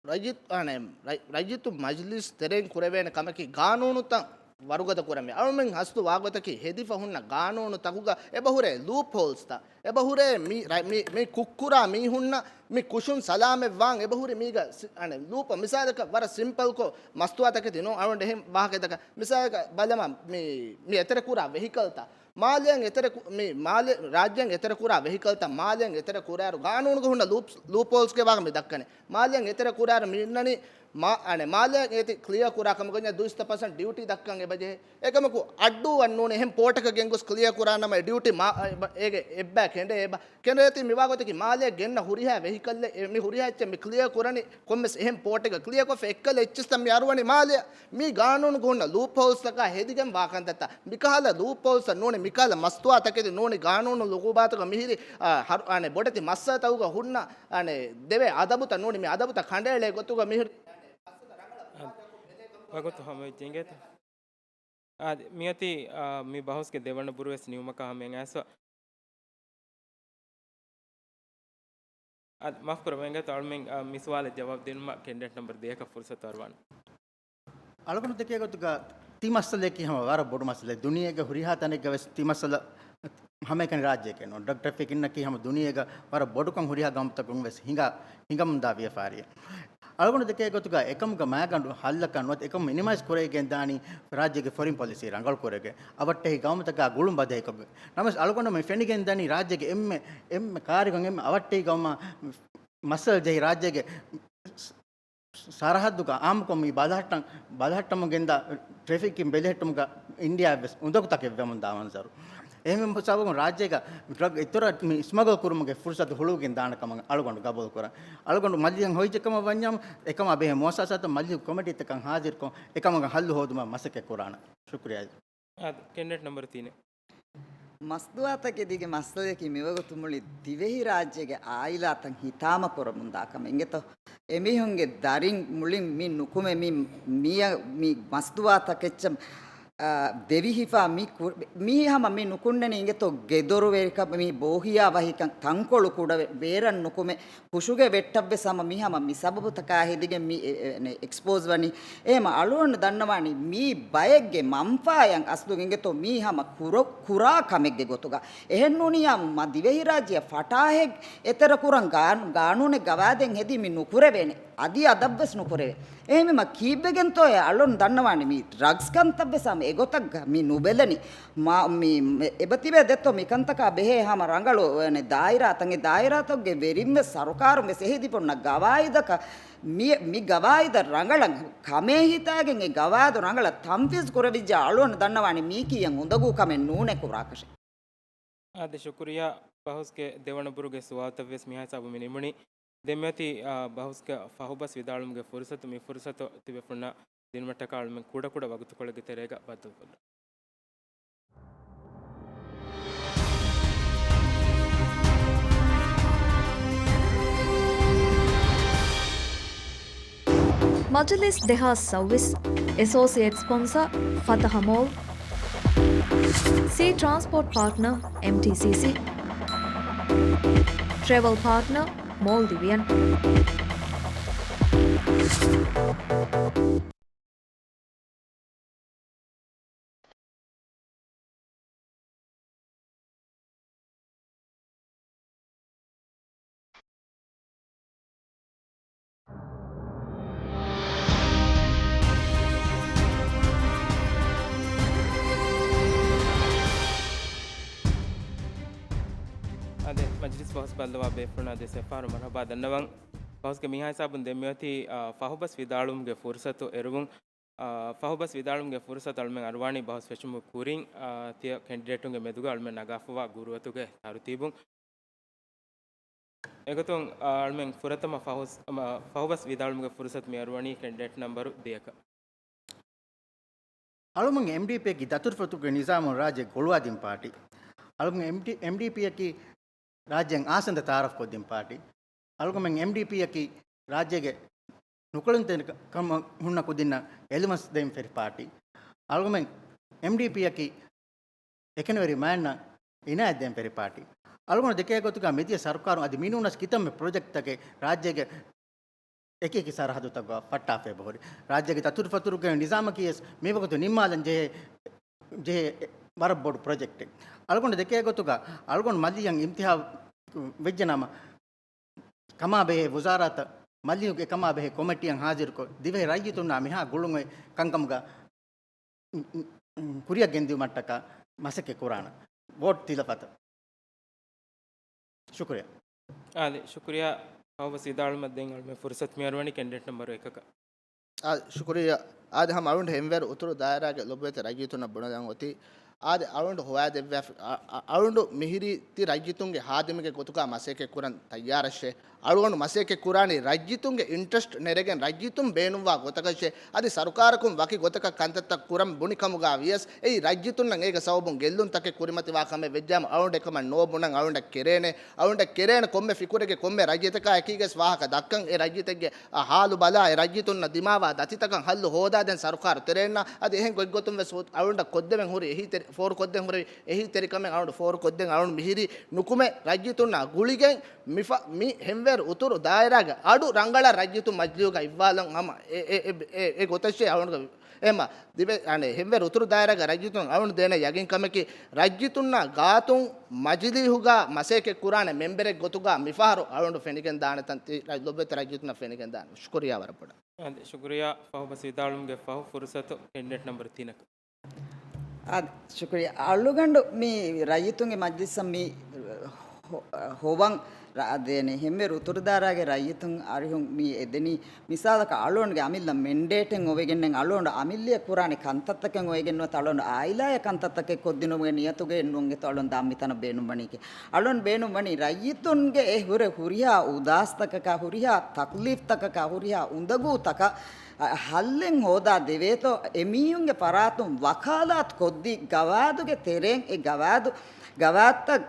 ރައްޔިތު، އަނެ، ރައް-، ރައްޔިތުން މަޖިލީސް ތެރެއިން ކުރެވޭނެ ކަމަކީ ގާނޫނުތައް ވަރުގަދަ ކުރަން. އަޅުމެން ހަސްދު ވާގޮތަކީ ހެދިފަ ހުންނަ ގާނޫނުތަކުގަ އެބަހުރޭ ލޫޕް ހޯލްސްތައް، އެބަހުރޭ މި ރަ-، މި، މި ކުށްކުރާ މީހުންނަށް މި ކުށުން ސަލާމަތްވާން އެބަހުރި މީގަ ސި-، އަނެ، ލޫޕް. މިސާލަކަށް ވަރަށް ސިމްޕަލްކޮށް މަސްތުވާތަކެތި ނޫން އަޅުގަނޑު އެހެން ވާހަކަތަކަށް މިސާލަކަށް ބަލަމާ މި، މި އެތެރެކުރާ ވެހިކަލްތައް މާލެއަށް އެތެރެ ކު-، މި މާލެ-، ރާއްޖެއަށް އެތެރެ ކުރާ ވެހިކަލްތައް މާލެއަށް އެތެރެ ކުރާއިރު ގާނޫނުގަ ހުންނަ ލޫޕް، ލޫޕް ހޯލްސްގެ ވާހަކަ މި ދައްކަނީ. މާލެއަށް އެތެރެ ކުރާއިރު މި އިންނަނީ މާ-، އަނެ، މާލެއަށް އޭތި ކްލިއަރ ކުރާ ކަމަކަށް ދުއިސައްތަ ޕަސެންޓް ޑިއުޓީ ދައްކަން އެބަޖެހޭ. އެކަމަކު އައްޑޫއަށް ނޫނީ އެހެން ޕޯޓަކަށް ގެންގޮސް ކްލިއަރ ކުރާ ނަމަ އެ ޑިއުޓީ މާ-، އެބަ-، އޭގެ އެއްބައި ކެނޑޭ އެބަ. ކެނޑޭތީ މިވާގޮތަކީ މާލެއަށް ގެންނަ ހުރިހާ ވެހިކަލްއެއް، މި ހުރިހާ އެއްޗެއް މި ކްލިއަރ ކުރަނީ ކޮންމެސް އެހެން ޕޯޓެއްގަ ކްލިއަރކޮށްފަ އެއްކަލަ އެއްޗިސްތައް މި އަރުވަނީ މާލެއަށް. މީ ގާނޫނުގަ ހުންނަ ލޫޕް ހޯލްސްތަކާ ހެދިގެން ވާ ކަންތައްތައް. މިކަހަލަ ލޫޕް ހޯލްސް ނޫނީ މިކަހަލަ މަސްތުވާތަކެތި ނޫނީ ގާނޫނު އުގޫބާތުގަ މިހިރި، އާ، ހަރު-، އަނެ، ބޮޑެތި މައްސަލަތަކުގަ ހުންނަ، އަނެ، ދެވޭ އަދަބުތައް ނޫނީ މި އަދަބުތައް ކަނޑައެޅޭ ގޮތުގަ މިހިރި. ވަގުތު ހަމަވެއްޖެ އިނގޭތަ؟ އާދެ، މިއޮތީ، އާ، މި ބަހުސްގެ ދެވަނަ ބުރުވެސް ނިމުމަކާ ހަމައަށް އައިސްފަ. އާދެ، މާފުކުރައްވަ އިނގޭތަ އަޅުމެން، އާ، މި ސުވާލަށް ޖަވާބު ދިނުމަށް ކެނޑިޑޭޓް ނަމްބަރު ދޭއަކަށް ފުރުސަތު އަރުވާނެ. އަޅުގަނޑު ދެކޭ ގޮތުގަ ތި މައްސަލައަކީ ހަމަ ވަރަށް ބޮޑު މައްސަލައެއް. ދުނިޔޭގެ ހުރިހާ ތަނެއްގަ ވެސް ތި މައްސަލަ ހަމައެކަނި ރާއްޖެއެކޭ ނޫން. ޑްރަގް ޓްރެފިކިންއަކީ ހަމަ ދުނިޔޭގަ ވަރަށް ބޮޑުކަން ހުރިހާ ގައުމުތަކުން ވެސް ހިނގާ، ހިނގަމުންދާ ވިޔަފާރިއެއް. އަޅުގަނޑު ދެކޭ ގޮތުގަ އެކަމުގަ މައިގަނޑު ހައްލަކަށް ނުވަތަ އެކަމު މިނިމައިޒް ކުރެވިގެން ދާނީ ރާއްޖޭގެ ފޮރިން ޕޮލިސީ ރަނގަޅު ކުރެވިގެން އަވަށްޓެހި ގައުމުތަކާ ގުޅުން ބަދަހިކޮށްގެން. ނަމަވެސް އަޅުގަނޑު މި ފެނިގެން ދަނީ ރާއްޖޭގެ އެންމެ، އެންމެ ކާރިގަ އެންމެ އަވަށްޓެހި ގައުމާ މައްސަލަ ޖެހި ރާއްޖޭގެ ސަރަހައްދުގަ އާއްމުކޮށް މި ބަލަހައްޓަން، ބަލަހައްޓަމުން ގެންދާ ޓްރެފިކިން ބެލެހެއްޓުމުގަ އިންޑިއާއަށް ވެސް އުނދަގުތަކެއް ވެމުންދާ މަންޒަރު. އެހެންވީމަ ސަބަބުން ރާއްޖޭގަ ޑްރަގް އިތުރަށް މި ސްމަގަލް ކުރުމުގެ ފުރުސަތު ހުޅުވިގެން ދާނެ ކަމަށް އަޅުގަނޑު ގަބޫލު ކުރަން. އަޅުގަނޑު މަޖިލީހަށް ހޮވިއްޖެ ކަމަށް ވަންޏާމު، އެކަމާ ބެހޭ މުއައްސަސާތައް މަޖިލީހު ކޮމިޓީތަކަށް ހާޒިރުކޮށް، އެކަމުގެ ހައްލު ހޯދުމަށް މަސައްކަތް ކުރާނެ. ޝުކުރިއްޔާ. އާދެ، ކެނޑިޑޭޓް ނަމްބަރު ތިނެއް. މަސްދުވާތަކެތީގެ މައްސަލައަކީ މިވަގުތު މުޅި ދިވެހިރާއްޖޭގެ އާއިލާތައް ހިތާމަ ކުރަމުންދާ ކަމެއް އިނގޭތޯ. އެމީހުންގެ ދަރިން މުޅިން މި ނުކުމެ މި، މި، މި މަސްދުވާތަކެއްޗަށް، އާ، ދެވިހިފާ މި ކު-، މީ ހަމަ މި ނުކުންނަނީ އިނގޭތޯ ގެދޮރުވެރިކަން، މި ބޯހިޔާވަހިކަން، ތަންކޮޅު ކުޑަވެ، ބޭރަށް ނުކުމެ، ކުށުގެ ވެއްޓަށްވެސް ހަމަ މި ހަމަ މި ސަބަބުތަކާ ހެދިގެން މި އެ-، އެ-، އެ-، އެކްސްޕޯޒް ވަނީ. އެހެމަ އަޅުގަނޑު ދަންނަވާނީ މީ ބައެއްގެ މަންފާއަށް އަސްލު އިނގޭތޯ މީ ހަމަ ކުރ-، ކުރާ ކަމެއްގެ ގޮތުގަ. އެހެންނޫނިއްޔާ މަ ދިވެހިރާއްޖެއަށް ފަޓާހެއް އެތެރެކުރަން ގާނޫ-، ގާނޫނެއް ގަވާއިދެއް ހެދީ މި ނުކުރެވޭނެ. އަދި އަދަށްވެސް ނުކުރެވޭ. އެހެންވީމަ ކީއްވެގެންތޯއޭ އަޅުން ދަންނަވާނީ މި ޑްރަގްސް ކަންތައްވެސް ހަމަ އެގޮތަށް މި ނުބެލަނީ. މާ-، މި، މި އެބަތިބޭ ދެއްތޯ މިކަންތަކާ ބެހޭ ހަމަ ރަނގަޅު، އެ، ދާއިރާތައް، އެ ދާއިރާތަކުގެ ވެރިންވެސް ސަރުކާރުންވެސް އެހިދިބުންނަ ގަވާއިދަކަށް މި، މި ގަވާއިދަށް ރަނގަޅަށް ކަމޭ ހިތާގެން އެ ގަވާއިދު ރަނގަޅަށް ތަންފީޒް ކުރެވިއްޖެ އަޅުގަނޑު ދަންނަވާނެ މީކީއެއް އުނދަގޫ ކަމެއް ނޫނޭ ކުރާކަށެއް. އާދެ، ޝުކުރިއްޔާ. ބަހުސްގެ ދެވަނަ ބުރުގެ ސުވާލުތައްވެސް މިހާ ހިސާބުން މި ނިމުނީ. ދެން މިއޮތީ، އާ، ބަހުސްގެ ފަހުބަސް ވިދާޅުމުގެ ފުރުސަތު. މި ފުރުސަތު ތިބޭފުޅުންނަށް ދިނުމަށްޓަކާ އަޅުމެން ކުޑަކުޑަ ވަގުތުކޮޅެއްގެ ތެރޭގަ ބައްދަލުކޮށްލަން. މަޖިލިސް ދެހާސް ސައުވީސް، އެސޯސިއޭޓް ސްޕޮންސަ، ފަތަހަ މޯލް، ސީ ޓްރާންސްޕޯޓް ޕާޓްނަ، އެމްޓީސީސީ، ޓްރެވެލް ޕާޓްނަ، މޯލްޑިވިއަން. އާދެ، މަޖިލިސް ފަހުސް ބައްލަވާ ބޭފުޅުންނަށް ދެސެފާރު މަރުހަބާ ދަންނަވަން. ބަހުސްގެ މިހާ ހިސާބުން ދެން މިއޮތީ، އާ، ފަހުބަސް ވިދާޅުވުމުގެ ފުރުސަތު އެރުވުން. އާ، ފަހުބަސް ވިދާޅުވުމުގެ ފުރުސަތު އަޅުމެން އަރުވާނީ ބަހުސް ފެށުމުގެ ކުރިން، އާ، ތިޔަ ކެންޑިޑޭޓުންގެ މެދުގަ އަޅުމެން ނަގާފަވާ ގުރުއަތުގެ ތަރުތީބުން. އެގޮތުން، އާ، އަޅުމެން ފުރަތަމަ ފަހުސް-، މަ-، ފަހުބަސް ވިދާޅުވުމުގެ ފުރުސަތު މި އަރުވަނީ ކެންޑިޑޭޓް ނަމްބަރު ދެއަކަށް. އަޅުމެން އެމްޑީޕީއަކީ ދަތުރުފަތުގެ ނިޒާމުން ރާއްޖެ ގުޅުވާދިން ޕާޓީ. އަޅުމެން އެމްޑީ-، އެމްޑީޕީއަކީ ރާއްޖޭން އާސަންދަ ތައާރަފްކޮށްދިން ޕާޓީ. އަޅުގަމެން އެމްޑީޕީއަކީ ރާއްޖޭގެ ނުކުޅެންތެރިކަމަށް ހުންނަ ކުދިންނަށް އެލުމަސް ދޭން ފެށި ޕާޓީ. އަޅުގަމެން އެމްޑީޕީއަކީ އެކަނިވެރި މާތް އިނާޔަތް ދޭން ފެށި ޕާޓީ. އަޅުގަނޑު ދެކޭ ގޮތުގަ މިދިޔަ ސަރުކާރުން އަދި މިނޫނަސް ކިތަންމެ ޕްރޮޖެކްޓްތަކެއް ރާއްޖޭގެ އެކި އެކި ސަރަހައްދުތަކުގަ ފައްޓާފައި ބަހުރި. ރާއްޖޭގެ ދަތުރުފަތުރުގެ ނިޒާމަކީ ވެސް މިވަގުތު ނިންމާލަން ޖެހޭ، ޖެހޭ ވަރަށް ބޮޑު ޕްރޮޖެކްޓެއް. އަޅުގަނޑު ދެކޭ ގޮތުގަ އަޅުގަނޑު މަލިޔަން އިންތިހާބު ވެއްޖެ ނަމަ، ކަމާބެހޭ ވުޒާރާތައް މަލިޔުގެ ކަމާބެހޭ ކޮމިޓީއަށް ހާޒިރުކޮށް، ދިވެހި ރައްޔިތުންނާ މިހާ ގުޅުން އޮތް ކަންކަމުގަ ކުރިއަށް ގެންދިއުމަށްޓަކާ މަސައްކަތް ކުރާނަން. ވޯޓް ތިލަފަތަށް. ޝުކުރިއްޔާ. އާދެ، ޝުކުރިއްޔާ. ފަހުބަސް ވިދާޅުވުމަށް ދެން އަޅުމެން ފުރުސަތު މިއަރުވަނީ ކެންޑިޑޭޓް ނަމްބަރު އެކަކަށް. އާދެ، ޝުކުރިއްޔާ. އާދެ، ހަމަ އަޅުގަނޑު ހެންވޭރު އުތުރު ދާއިރާގެ ލޮބުވެތި ރައްޔިތުންނަށް ބުނެލަން އޮތީ، އާދެ، އަޅުގަނޑު ހޮވާދެއްވާފި، އަ، އަ، އަޅުގަނޑު މިހިރީ ތި ރައްޔިތުންގެ ހާދިމެއްގެ ގޮތުގަ މަސައްކަތް ކުރަން ތައްޔާރަށޭ. އަޅުގަނޑު މަސައްކަތް ކުރާނީ ރައްޔިތުންގެ އިންޓްރެސްޓް ނެރެގެން ރައްޔިތުން ބޭނުންވާ ގޮތަކަށޭ. އަދި ސަރުކާރަކުން ވަކި ގޮތަކަށް ކަންތައްތައް ކުރަން ބުނި ކަމުގަ ވިޔަސް، އެއީ ރައްޔިތުންނަށް އޭގެ ސަބަބުން ގެއްލުންތަކެއް ކުރިމަތިވާ ކަމެއް ވެއްޖާމަ އަޅުގަނޑު އެކަމަށް ނޯ ބުނަން. އަޅުގަނޑަށް ކެރޭނެ، އަޅުގަނޑަށް ކެރޭނެ ކޮންމެ ފިކުރެއްގެ ކޮންމެ ރައްޔިތަކާ އެކީގަސް ވާހަކަ ދައްކަން، އެ ރައްޔިތެއްގެ އަ، ހާލު ބަލާ، އެ ރައްޔިތުންނަށް ދިމާވާ ދަތިތަކަށް ހައްލު ހޯދާދޭން ސަރުކާރު ތެރޭންނާ. އަދި އެހެން ގޮތްގޮތުން ވެސް އަޅުގަނޑަށް ކޮށްދެވެން ހުރި އެހީތެރި، ފޯރު ކޮށްދޭން ހުރި އެހީތެރިކަމެއް އަޅުގަނޑު ފޯރު ކޮށްދޭން. އަޅުގަނޑު މިހިރީ ނުކުމެ ރައްޔިތުންނާ ގުޅިގެން މިފަ-، މި ހެންވޭރު އުތުރު ދާއިރާގެ އަޑު ރަނގަޅަށް ރައްޔިތުން މަޖިލީހުގަ އިއްވާލަން ހަމަ އެ، އެ، އެ، އެ، އެ ގޮތަށޭ އަޅުގަނޑު އެމަ، ދިވެ-، އަނެ، ހެންވޭރު އުތުރު ދާއިރާގެ ރައްޔިތުން އަޅުގަނޑު ދޭނެ ޔަގީން ކަމަކީ، ރައްޔިތުންނާ ގާތުން މަޖިލީހުގަ މަސައްކަތް ކުރާނެ މެންބަރެއް ގޮތުގަ މިފަހަރު އަޅުގަނޑު ފެނިގެން ދާނެ ތަން ތި ރަ-، ލޮބުވެތި ރައްޔިތުންނަށް ފެނިގެން ދާނެ. ޝުކުރިއްޔާ ވަރަށް ބޮޑަށް. އާދެ، ޝުކުރިއްޔާ. ފަހުބަސް ވިދާޅުވުމުގެ ފަހު ފުރުސަތު ކެންޑިޑޭޓް ނަމްބަރު ތިނަކަށް. އާދެ، ޝުކުރިއްޔާ. އަޅުގަނޑު މި ރައްޔިތުންގެ މަޖްލިސްއަށް މި ހޮ-، ހޮވަން ރަ-، ދޭނެ. ހެންވޭރު އުތުރު ދާއިރާގެ ރައްޔިތުން އަރިހުން މި އެދެނީ. މިސާލަކަށް އަޅުގަނޑުގެ އަމިއްލަ މެންޑޭޓެއް އޮވެގެންނެއް، އަޅުގަނޑު އަމިއްލައަށް ކުރާނެ ކަންތައްތަކެއް އޮވެގެން ނުވަތަ އަޅުގަނޑު އާއިލާއަށް ކަންތައްތަކެއް ކޮށްދިނުމުގެ ނިޔަތުގައެއް ނޫން އެތައް އަޅުގަނޑު ދާން މިތަނަށް ބޭނުންވަނީކީ. އަޅުގަނޑު ބޭނުންވަނީ ރައްޔިތުންގެ އެ ހުރެ ހުރިހާ އުދާސްތަކަކާ، ހުރިހާ ތަކްލީފްތަކަކާ، ހުރިހާ އުނދަގޫތަކަށް އަ، ހައްލެއް ހޯދާ ދެވޭތޯ، އެމީހުންގެ ފަރާތުން ވަކާލާތު ކޮށްދީ، ގަވާދުގެ ތެރެއިން، އެ ގަވާދު، ގަވާދުތައް،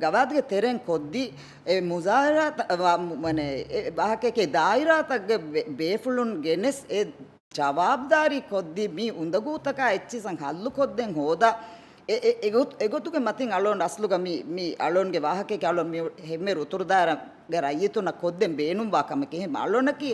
ގަވާދުގެ ތެރެއިން ކޮށްދީ، އެ މުޒާހަރާތައް، ވާ، މު-، މަނެ، އެ ބަހަކެކޭ ދާއިރާތައްގެ ބޭ-، ބޭފުޅުން ގެނެސް، އެ ޖަވާބުދާރީ ކޮށްދީ، މި އުނދަގޫތަކާ އެއްޗިސަން ހައްލު ކޮށްދޭން ހޯދާ، އެ، އެ، އެގޮތު-، އެގޮތުގެ މަތިން އަޅުގަނޑު އަސްލުގަ މި، މި އަޅުގަނޑުގެ ވާހަކައެކޭ އަޅުގަނޑު މި ހެންވޭރު އުތުރު ދާއިރާގެ ރައްޔިތުންނަށް ކޮށްދޭން ބޭނުންވާ ކަމެކޭ. އެހެން އަޅުގަނޑަކީ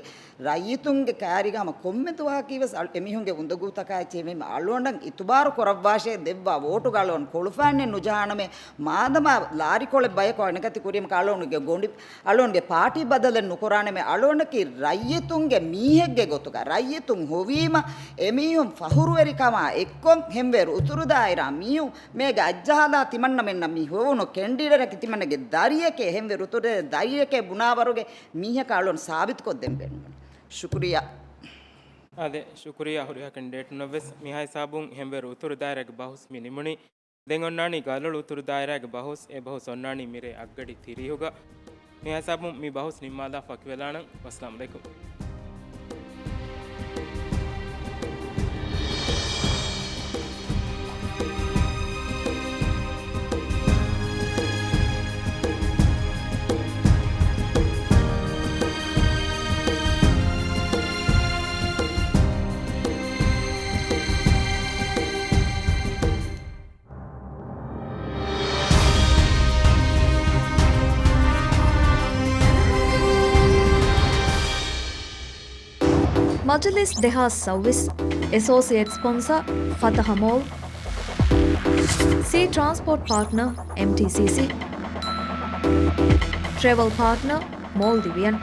ރައްޔިތުންގެ ކައިރީގަ ހަމަ ކޮންމެ ދުވަހަކީ ވެސް އަޅު-، އެމީހުންގެ އުނދަގޫތަކާ އެއްޗެހި އަޅުގަނޑަށް އިތުބާރު ކުރައްވާށޭ ދެއްވާ ވޯޓުގަ އަޅުގަނޑު ކޮޅުފާނެއް ނުޖަހާނަމޭ. މާދަމާ ލާރިކޮޅެއް ބަޔަކު އަނެކަތި ކުރީމަ އަޅުގަނޑުގެ ގޮނޑި-، އަޅުގަނޑުގެ ޕާޓީ ބަދަލެއް ނުކުރާނަމޭ. އަޅުގަނޑަކީ ރައްޔިތުންގެ މީހެއްގެ ގޮތުގަ ރައްޔިތުން ހޮވީމަ އެމީހުން ފަހުރުވެރިކަމާ އެއްކޮށް ހެންވޭރު އުތުރު ދާއިރާ މީހުން މޭގެ އައްޖަހާލާ ތިމަންނަމެންނަށް މި ހޮވުނު ކެންޑިޑޭޓަކީ ތިމަންނަގެ ދަރިއެކޭ، ހެންވޭރު އުތުރު ދަރިއެކޭ ބުނާވަރުގެ މީހަކަށް އަޅުގަނޑު ސާބިތުކޮށްދޭން ބޭނުންވަނީ. ޝުކުރިއްޔާ. އާދެ، ޝުކުރިއްޔާ ހުރިހާ ކެންޑިޑޭޓުންނަށް ވެސް. މިހާ ހިސާބުން ހެންވޭރު އުތުރު ދާއިރާގެ ބަހުސް މި ނިމުނީ. ދެން އޮންނާނީ ގަލޮޅު އުތުރު ދާއިރާގެ ބަހުސް. އެ ބަހުސް އޮންނާނީ މިރޭ އަށްގަޑި ތިރީހުގަ. މިހާ ހިސާބުން މި ބަހުސް ނިންމާލާ ފަކިވެލާނަން. ވައްސަލާމް ޢަލައިކުމް. މަޖިލިސް ދެހާސް ސައުވީސް، އެސޯސިއޭޓް ސްޕޮންސަރ، ފަތަހަ މޯލް، ސީ ޓްރާންސްޕޯޓް ޕާޓްނަރ، އެމްޓީސީސީ، ޓްރެވެލް ޕާޓްނަރ، މޯލްޑިވިއަން.